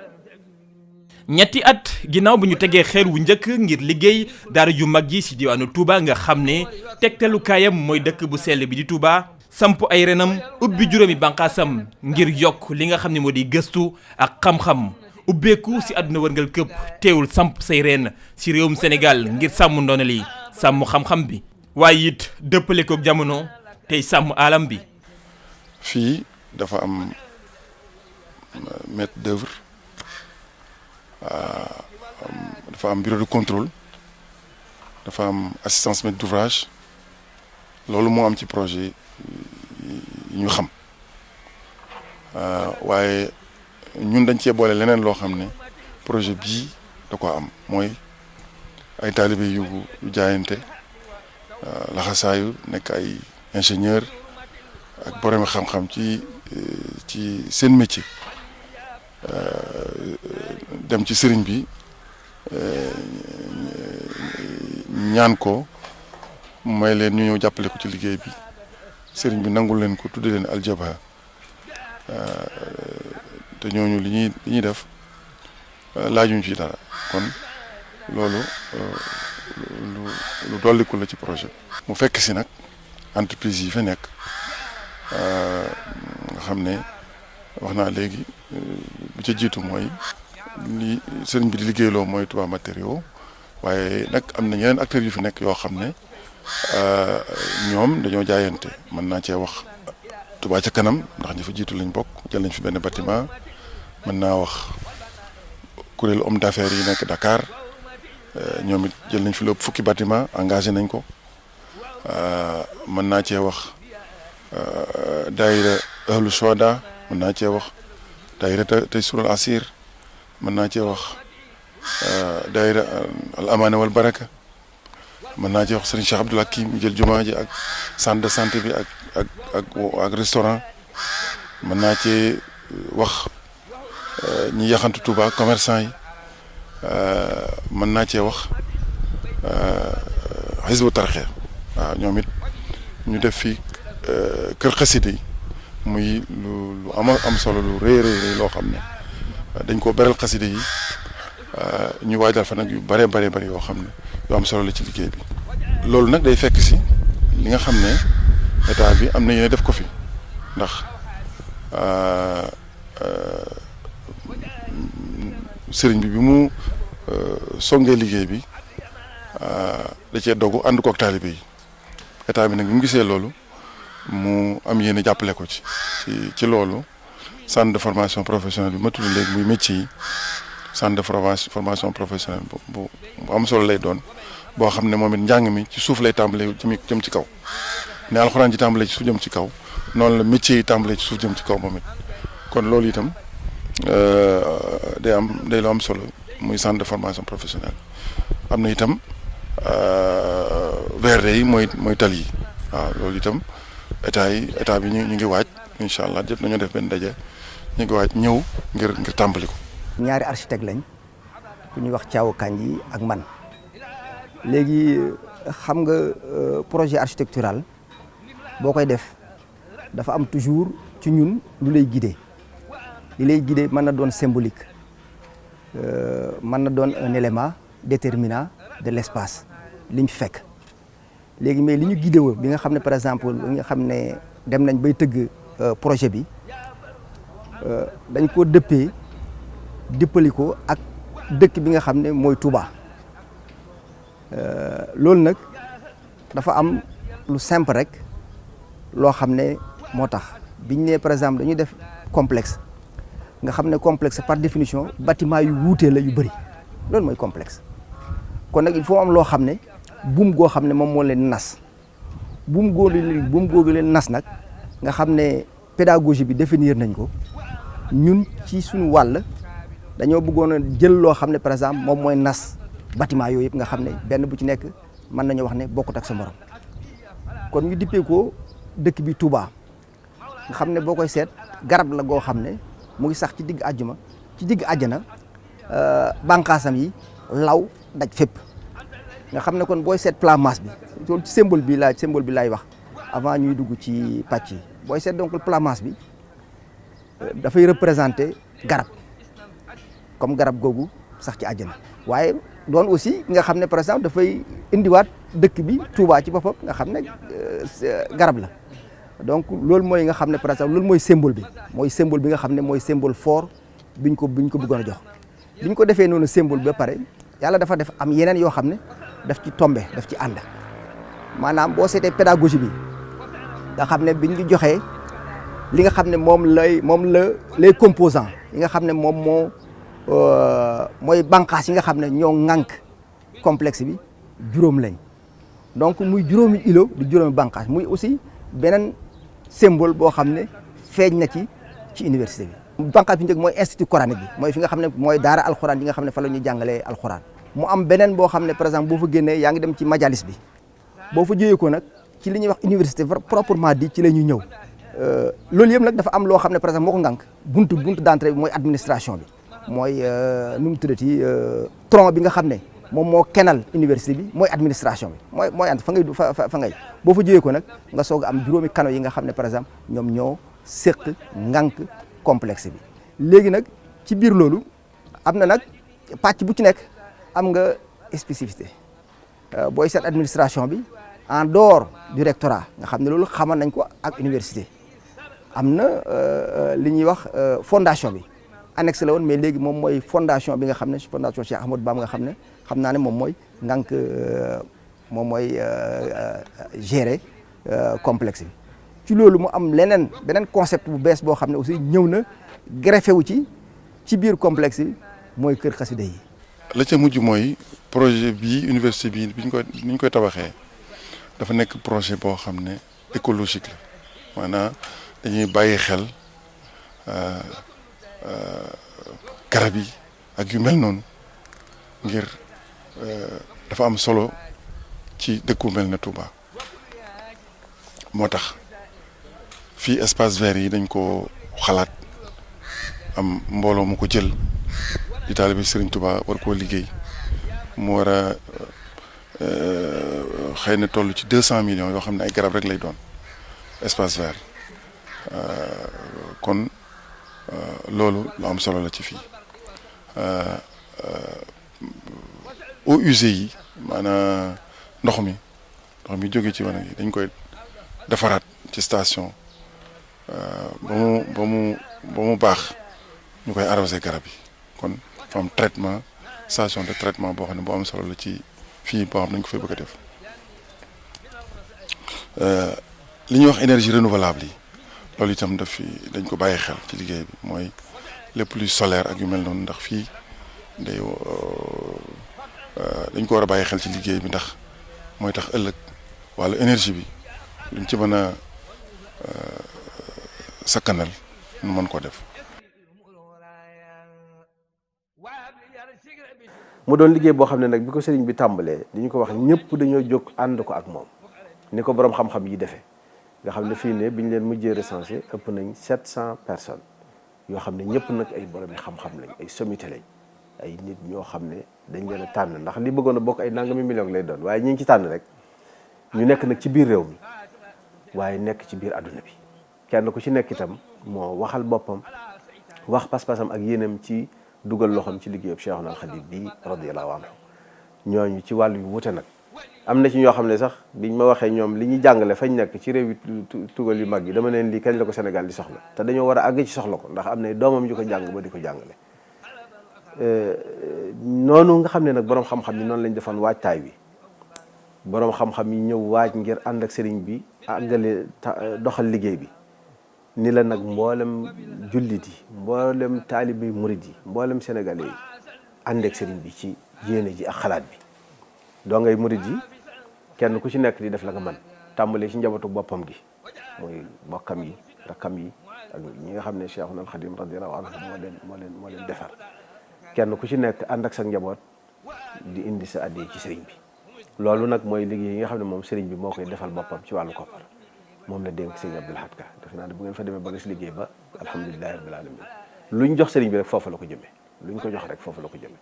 ñetti at ginnaaw bu ñu tegee xeer wu njëkk ngir liggéey daara ju mag ji ci diwaanu Touba nga xam ne tegtalukaayam mooy dëkk bu sell bi di Touba samp ay renam ubbi juróomi bànqaasam ngir yokk li nga xam ne moo di gëstu ak xam-xam ubbeeku ci àdduna wërngal këpp teewul samp say reen ci réewum Sénégal ngir sàmm ndono li sàmm xam-xam bi waaye it dëppale ko jamono tey sàmm alam bi. fii dafa am maître d'œuvre. dafa am bureau de contrôle dafa am assistance maître d'ouvrage loolu moo am ci projet yi ñu xam waaye ñun dañ cee boole leneen loo xam ne projet bii da ko am mooy ay taalibe yu jaayante laxasaayu nekk ay ingénieur ak borom xam-xam ci seen métier. dem ci sëriñ bi ñaan ko may leen ñu ñëw jàppale ko ci liggéey bi sëriñ bi nangul leen ko tudde leen aljaba te ñooñu li ñuy def laajuñ ci dara kon loolu lu dolliku la ci projet mu fekk si nag entreprise yi fa nekk nga xam ne wax naa léegi bu ca jiitu mooy li sëriñ bi di liggéeyloo mooy Touba matériaux waaye nag am na ñeneen acteurs yu fi nekk yoo xam ne ñoom dañoo jaayante mën naa cee wax Touba ca kanam ndax ñi fa jiitu lañ bokk jël nañ fi benn bâtiment mën naa wax kuréelu homme d'affaires yi nekk Dakar ñoom it jël nañ fi lépp fukki bâtiment engagé nañ ko mën naa cee wax daayira ahlu shoda mën naa cee wax daayira tey sural asir mën naa cee wax daayira al amaana wal baraka mën naa cee wax Serigne Cheikh Abdoul Hakim mu jël jumaa ji ak centre de santé bi ak restaurant mën naa cee wax ñi yaxantu Touba commerçant yi mën naa cee wax Hizbu Tarxiya waaw ñoom it ñu def fi kër xasida yi muy lu am solo lu rëy loo xam ne dañ koo beral xasida yi ñu waajal fa nag yu bare yoo xam ne yu am solo la ci liggéey bi. loolu nag day fekk si li nga xam ne état bi am na yéene def ko fi ndax sëriñ bi mu songee liggéey bi da cee dogu ànd ko ak taalibe yi état bi nag bi mu gisee loolu mu am yéene jàppale ko ci loolu centre de formation professionnelle bi ma tudd léegi muy métier yi centre de formation professionnelle bu am solo lay doon boo xam ne moom it njàng mi ci suuf lay tàmbalee jëm ci kaw ne alxuraan ji tàmbalee ci suuf jëm ci kaw noonu la métier yi tàmbalee ci suuf jëm ci kaw moom it kon loolu itam day lu am solo muy centre de formation professionnelle am na itam VRD yi mooy tali yi waaw loolu itam état bi ñu ngi waaj incha allah jot nañoo def benn daje ñu ngi waaj ñëw ngir tàmbali ko. ñaari architecte lañ ku ñuy wax Thiaw Kandji ak man léegi xam nga projet architectural boo koy def dafa am toujours ci ñun lu lay guider li lay guider mën na doon symbolique mën na doon un élément déterminant de l'espace liñ fekk léegi mais li ñu guidé woo bi nga xam ne par exemple li nga xam ne dem nañ bay tëgg projet bi dañ ko dëppali ko ak dëkk bi nga xam ne mooy Touba loolu nag dafa am lu simple rek loo xam ne moo tax biñ ne par exemple dañuy def complexe nga xam ne complexe par définition bâtiment yu wuutee la yu bëri loolu mooy complexe kon nag il faut am loo xam ne buum goo xam ne moom moo leen nas buum googu leen nas nag nga xam ne pédagogie bi définir nañ ko ñun ci suñu wàll dañoo bëggoon a jël loo xam ne par exemple moom mooy nas bâtiment yooyu yëpp nga xam ne benn bu ci nekk mën nañu wax ne bokkut ak sa morom kon ñu dippee ko dëkk bi Touba nga xam ne boo koy seet garab la goo xam ne mu ngi sax ci digg àjjana bànqaasam yi law daj fépp nga xam ne kon booy seet plan masse bi loolu ci symbole bi laay wax avant ñuy dugg ci pàcc yi booy seet donc plan masse bi dafay représenter garab comme garab googu sax ci àjjana waaye doon aussi nga xam ne par exemple dafay indiwaat dëkk bi Touba ci boppam nga xam ne garab la donc loolu mooy nga xam ne par exemple loolu mooy symbole bi nga xam ne mooy symbole fort biñ ko bëggoon a jox biñ ko defee noonu symbole ba pare yàlla dafa def am yeneen yoo xam ne daf ci tombé daf ci ànd maanaam boo seetee pédagogie bi nga xam ne biñ ñu joxee li nga xam ne moom la les composants yi nga xam ne moom mooy bànqaas yi nga xam ne ñoo ŋànk complexe bi juróom lañ donc muy juróomi îlot di juróomi bànqaas muy aussi beneen symbole boo xam ne feeñ na ci université bi. bànqaas bi njëkk mooy institut coranique bi mooy fi nga xam ne mooy daara alxuraan yi nga xam ne fa la ñuy jàngalee alxuraan mu am beneen boo xam ne par exemple boo fa génnee yaa ngi dem ci majalis bi boo fa jógee ko nag ci li ñuy wax université proprement dit ci la ñuy ñëw loolu yëpp nag dafa am loo xam ne par exemple moo ko ngànk buntu d'entrée bi mooy administration bi mooy nu mu tuddati tronc bi nga xam ne moom moo kenal université bi mooy administration bi mooy ant fa ngay boo fa jógee ko nag nga soog a am juróomi kano yi nga xam ne par exemple ñoom ñoo séq ngànk complexe bi léegi nag ci biir loolu am na nag pàcc bu ci nekk am nga spécificité booy seet administration bi en dehors du rectorat nga xam ne loolu xamal nañ ko ak université am na li ñuy wax fondation bi annexe la woon mais léegi moom mooy fondation bi nga xam ne fondation Cheikh Ahmadou Bamba nga xam ne xam naa ne moom mooy ngànk moom mooy gérer complexe bi ci loolu mu am beneen concept bu bees boo xam ne aussi ñëw na greffé wu ci biir complexe bi mooy kër xasida yi. la ca mujj mooy projet bi université bi ni ñu koy tabaxee dafa nekk projet boo xam ne écologique la maanaam dañuy bàyyi xel garab yi ak yu mel noonu ngir dafa am solo ci dëkku mel ne Touba moo tax fii espace vert yi dañ ko xalaat am mbooloo mu ko jël di taalibe Serigne Touba war koo liggéey mu war a xëy na toll ci 200 millions yoo xam ne ay garab rek lay doon espace vert kon loolu lu am solo la ci fii eaux usées yi maanaam ndox mi jóge ci wanag yi dañ koy defaraat ci station ba mu baax ñu koy arrosé garab yi kon fa am traitement station de traitement boo xam ne bu am solo la ci fii boo xam ne dañ ko fay bëgg a def li ñuy wax énergie renouvelable yi loolu itam dañ ko bàyyi xel ci liggéey bi mooy lépp luy solaire ak yu mel noonu ndax fii dañ ko war a bàyyi xel ci liggéey bi ndax mooy tax ëllëg wàllu énergie bi luñ ci mën a sakkanal nu mën koo def. mu doon liggéey boo xam ne nag bi ko sëriñ bi tàmbalee di ñu ko wax ñëpp dañoo jóg ànd ko ak moom ni ko borom xam-xam yi defee nga xam ne fii ne bi ñu leen mujjee recensé ëpp nañ 700 personnes yoo xam ne ñëpp nag ay borom yi xam-xam lañ ay sommité lañ ay nit ñoo xam ne dañ leen a tànn ndax li bëggoon a bokk ay nangami million lay doon waaye ñi ngi ci tànn rek ñu nekk nag ci biir réew mi waaye nekk ci biir adduna bi kenn ku ci nekk itam moo waxal boppam wax pas-pasam ak yéenam ci dugal loxoom ci liggéeyub Cheikhul Khadim bi radiyallahu anhu ñooñu ci wàllu yu wute nag am na ci ñoo xam ne sax biñ ma waxee ñoom li ñu jàngale fañ nekk ci réew yi tugal yu mag yi dama leen lii kañ la ko Sénégal di soxla te dañoo war a àgg ci soxla ko ndax am na doomam yu ko jàng ba di ko jàngale noonu nga xam ne nag boroom xam-xam yi noonu lañ defoon waajtaay wi boroom xam-xam yi ñëw waaj ngir ànd ak sëriñ bi àggale doxal liggéey bi ni la nag mboolem jullit yi mboolem taalibe murid yi mboolem sénégalais yi ànd ak sëriñ bi ci yéene ji ak xalaat bi doo ngay murid yi kenn ku ci nekk di def la nga mën tàmbalee ci njabootu boppam gi mooy bokkam yi rakkam yi ak ñi nga xam ne Cheikhul Khadim radiyallahu anhu moo leen defar kenn ku ci nekk ànd ak sa njaboot di indi sa addiya ci sëriñ bi loolu nag mooy liggéey yi nga xam ne moom sëriñ bi moo koy defal boppam ci wàllu koppar moom la dénk sëriñ Abdul Ahad Ka defe naa ne bu ngeen fa demee ba gis liggéey ba alhamdulilahi rabbil alamin luñ jox sëriñ bi rek foofu la ko jëmee luñ ko jox rek foofu la ko jëmee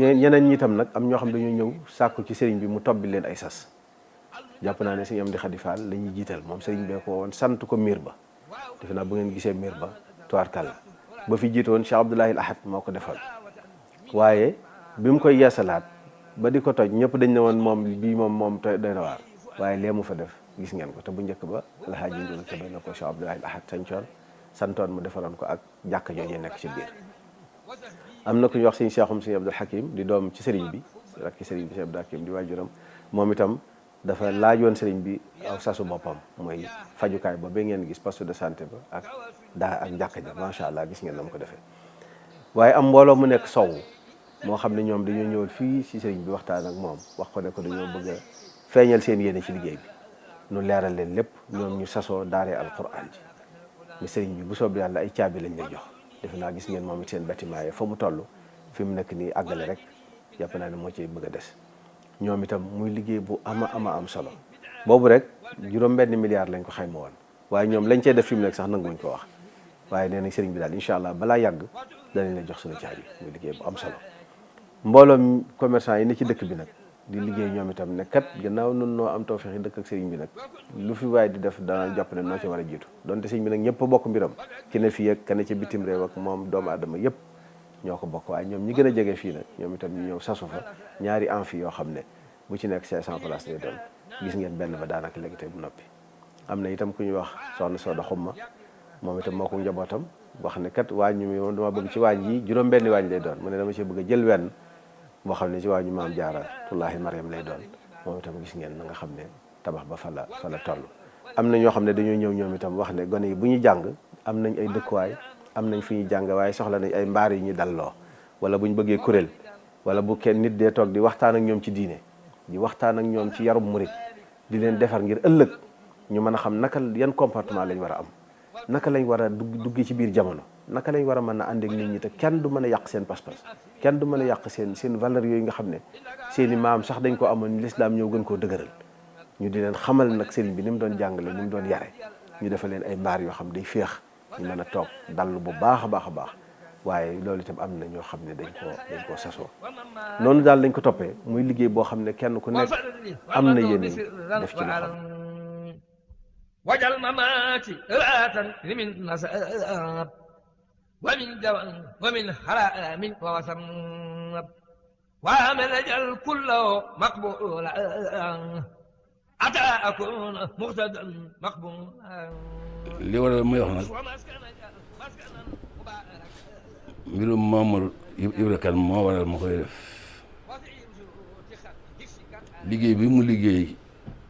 ñeneen ñi itam nag am ñoo xam dañoo ñëw sàkku ci sëriñ bi mu tobbi leen ay sas jàpp naa ne sëriñ Amdi Khady Fall la ñuy jiital moom sëriñ bee ko woon sant ko miir ba defe naa bu ngeen gisee miir ba tubaarkàlla ba fi jiite woon Cheikh Abdoulahi Ahad moo ko defal waaye bi mu koy yeesalaat ba di ko toj ñëpp dañ ne woon moom bii moom doy na waar waaye lee mu fa def gis ngeen ko te bu njëkk ba alhaaji Njuga Kebe na ko Cheikh Abdoulahi Ahad sañcoon santoon mu defaroon ko ak jàkka jooju nekk ci biir am na ku ñuy wax sëñ Cheikhum sëñ Abdul Hakim di doom ci sëriñ bi rakki sëriñ bi sëñ Abdul Hakim di waajuram moom itam dafa laajoon sëriñ bi aw sasu boppam mooy fajukaay ba ngeen gis poste de santé ba ak ak jàkka ja macha allah gis ngeen na mu ko defee waaye am mbooloo mu nekk sow moo xam ne ñoom dañoo ñëwal fii ci sëriñ bi waxtaan ak moom wax ko ne ko dañoo bëgg a feeñal seen yéene ci liggéey bi nu leeral leen lépp ñoom ñu sasoo daaree alquran ji ni sëriñ bi bu soob yàlla ay caabi lañ lay jox defe naa gis ngeen moom it seen bâtiment yi fa mu toll fi mu nekk nii àggale rek jàpp naa ne moo ciy bëgg a des ñoom itam muy liggéey bu ama am solo boobu rek juróom-benn milliard lañ ko xayma woon waaye ñoom lañ cey def fi mu nekk sax nanguñ ko wax waaye nee nañ sëriñ bi daal incha allah balaa yàgg danañ la jox suñu caabi muy liggéey bu am solo mbooloom commerçant yi ne ci dëkk bi nag di liggéey ñoom itam ne kat gannaaw nun noo am tawfeex yi dëkk ak sëriñ bi nag lu fi waaye di def dana jàpp ne noo ci war a jiitu donte sëriñ bi nag ñëpp a bokk mbiram ki ne fii ak kane ci bitim réew ak moom doomu aadama yëpp ñoo ko bokk waaye ñoom ñi gën a jege fii nag ñoom itam ñu ñëw sasu fa ñaari amphi yoo xam ne bu ci nekk 500 places lay doon gis ngeen benn ba daanaka léegi tey bu noppi am na itam ku ñuy wax soxna Soda Xumma moom itam moo ko njabootam wax ne kat waañ mi moom dama bëgg ci waañ yi juróom-benni waañ lay doon mu ne dama ci bëgg a jël wenn boo xam ne ci waañu maam Jaara Tullaahi Mariam lay doon moom itam gis ngeen na nga xam ne tabax ba fa la toll am na ñoo xam ne dañoo ñëw ñoom itam wax ne gone yi bu ñu jàng am nañ ay dëkkuwaay am nañ fu ñuy jàng waaye soxla nañ ay mbaar yu ñu dalloo wala bu ñu bëggee kuréel wala bu kenn nit dee toog di waxtaan ak ñoom ci diine di waxtaan ak ñoom ci yarub murit di leen defar ngir ëllëg ñu mën a xam naka yan comportement lañ war a am naka lañ war a dugg ci biir jamono naka lañ war a mën a ànd ak nit ñi te kenn du mën a yàq seen pas-pas kenn du mën a yàq seen valeur yooyu nga xam ne seen i maam sax dañ ko amoon lislaam ñëw gën koo dëgëral ñu di leen xamal nag sëriñ bi ni mu doon jàngale ni mu doon yare ñu defal leen ay mbaar yoo xam day féex ñu mën a toog dallu bu baax a baax a baax waaye loolu itam am na ñoo xam ne dañ koo sasoo noonu daal lañ ko toppee muy liggéey boo xam ne kenn ku nekk am na yéene def ci loxo wajal mamaati raatan limin nasab wa min jawan wa min haramin wa wasam wa amal ajal kullahu maqbula ata akuna muqtadan maqbula li waral muy wax nag mbirum Mamadou Ibra Kane moo waral ma koy def liggéey bi mu liggéey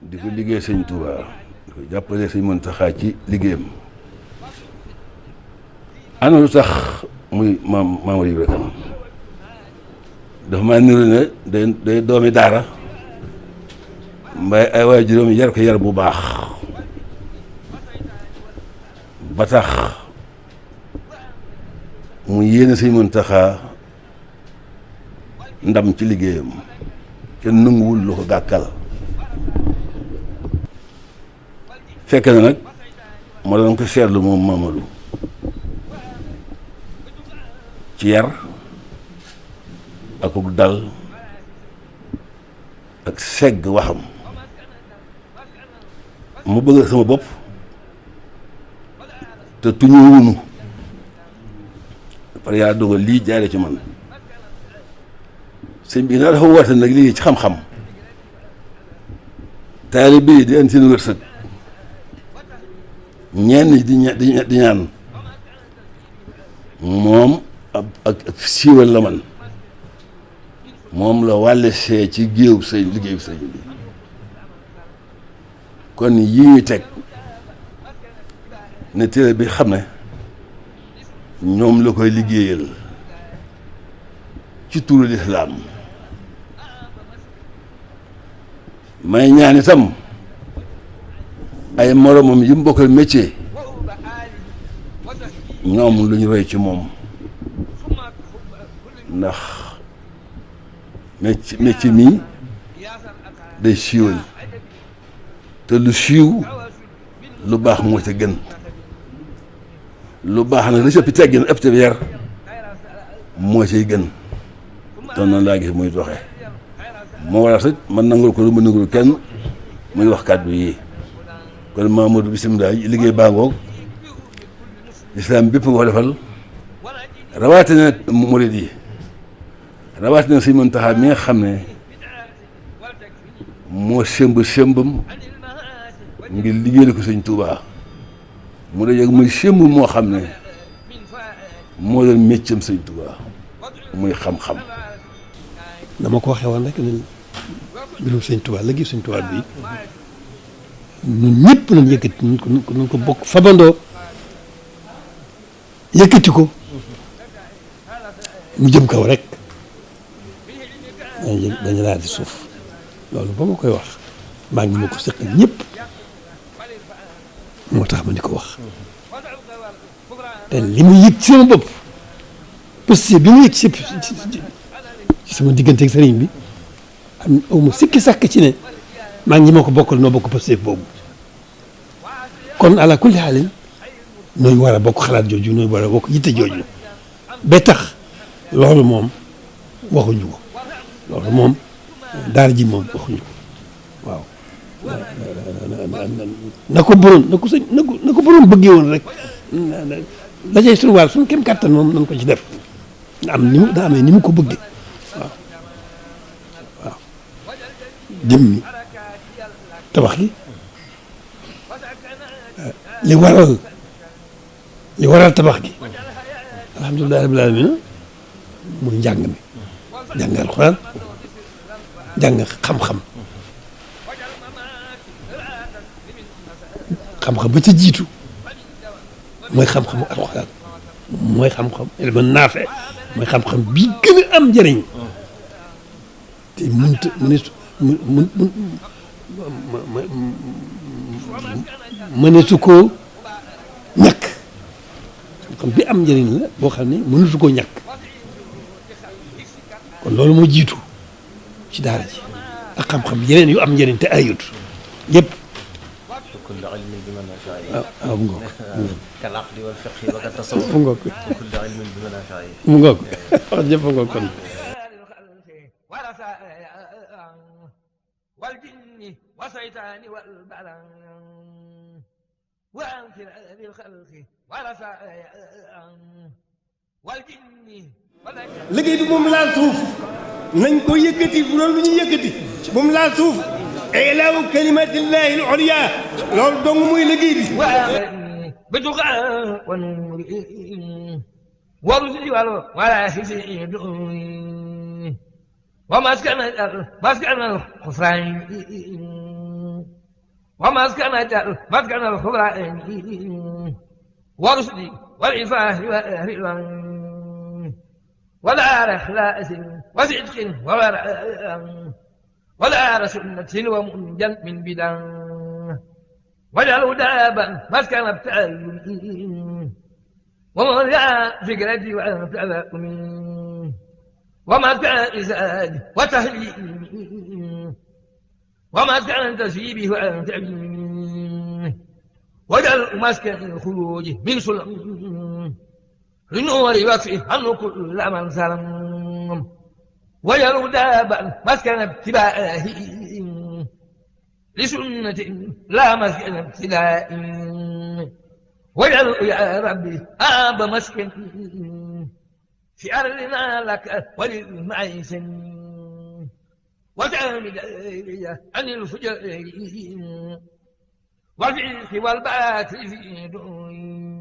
di ko liggéey sëñ Touba di ko jàppale sëñ Mountakha ci liggéeyam ana lu tax muy Mamadou Ibra Kane dafa maa niru ne day doomi daara mbay ay waay juróom yar ko yar bu baax ba tax mu yéene Sëñ Muntaxa ndam ci liggéeyam kenn nanguwul lu ko gàkkal fekk na nag ma doon ko seetlu moom Mamadou ci yar akuk dal ak segg waxam mu bëgg sama bopp te tuñuwunu par yaa dogal lii jaare ci man sëñ bi naa dafa woote nag lii ci xam-xam taalibe yi di andi seen wërsëg ñenn di ñaan moom ak siiwal la man moom la wàlle see ci géew sëñ liggéeyu sëñ bi kon yii ñu teg ne téere bi xam ne ñoom la koy liggéeyal ci turu lislaam may ñaan itam ay moromam yi mu bokkal métier ñoom lu ñu roy ci moom ndax métier mii day siiwal te lu siiw lu baax moo ca gën lu baax nag la ci ëpp teggin ëpp te yar moo ciy gën te noonu laa gis muy doxee moo waral sax man nangul ko lu ma nangul kenn muy wax kàddu yi kon Mamadou bisimilah liggéey baa ngoog lislaam bépp nga ko defal rawatina murid yi rawatina Sëñ Muntaxa mi nga xam ne moo sëmbam ngir liggéeyal ko Sëñ Tuubaa mu dee muy sëmb moo xam ne moo doon méccam Sëñ Tuubaa muy xam-xam. dama ko waxee woon rek ne mbirum Sëñ Tuubaa liggéey Sëñ Tuubaa bi ñun ñëpp nañ yëkkati nañ ko bokk fabandoo yëkkati ko mu jëm kaw rek dañu laal di suuf loolu ba ma koy wax maa ngi ma ko seqal ñëpp moo tax ma di ko wax te li mu yëg ci sama bopp parce que bi mu yëg ci sama diggante ak sëriñ bi am aw ma sikki sàkk ci ne maa ngi ma ko bokkal noo bokk parce que boobu kon ala kulli xaalin nooy war a bokk xalaat jooju nooy war a bokk yitte jooju ba tax loolu moom waxuñu ko loolu moom daara ji moom waxuñu ko waaw na ko borom bëggee woon rek la cay suñu waar suñu kem kàttan moom nañ ko ci def am ni mu daa amee ni mu ko bëggee waaw waaw jëmmi tabax gi li waral tabax gi alhamdulilah rabbil alamin muy njàng mi jàng alxuraan jàng xam-xam xam-xam ba ca jiitu mooy xam-xamu alxuraan mooy xam-xam ilmu naafe mooy xam-xam bii gën a am njëriñ te mëneesu koo ñàkk xam-xam bi am njëriñ la boo xam ne mëneesu koo ñàkk kon loolu moo jiitu ci daara ji ak xam-xam yeneen yu am njëriñ te ayut yëpp. waaw mu ngoog. mu ngoog. mu ngoog wax jëpp ngoog kon. liggéey bi moom laal suuf nañ ko yëkkati bu doon lu ñuy yëkkati moom laal suuf ilaahu kalimatillahi al-ulya loolu dong muy liggéey bi ورسل ولا يزيد ومسكن الخسران ومسكن الخسران ورسل والعفاف والرضوان ولا إخلاص وصدق وورع ولا سنة ومنجل من بدع وجعلوا دابا مسكن التأيين ومرجع فكرتي وتفاؤمي ومسكن إسعادي وتهليلي ومسكن تسيبي وتعليمي وجعل مسكن الخروج من سلم للنور يكفي عنه كل من سلم وجعل دابا مسكن ابتباعه لسنة لا مسكن ابتداء واجعل يا ربي آب مسكن في أرضنا لك وللمعيش واجعل مداري عن الفجر والفيق والباطل في دوني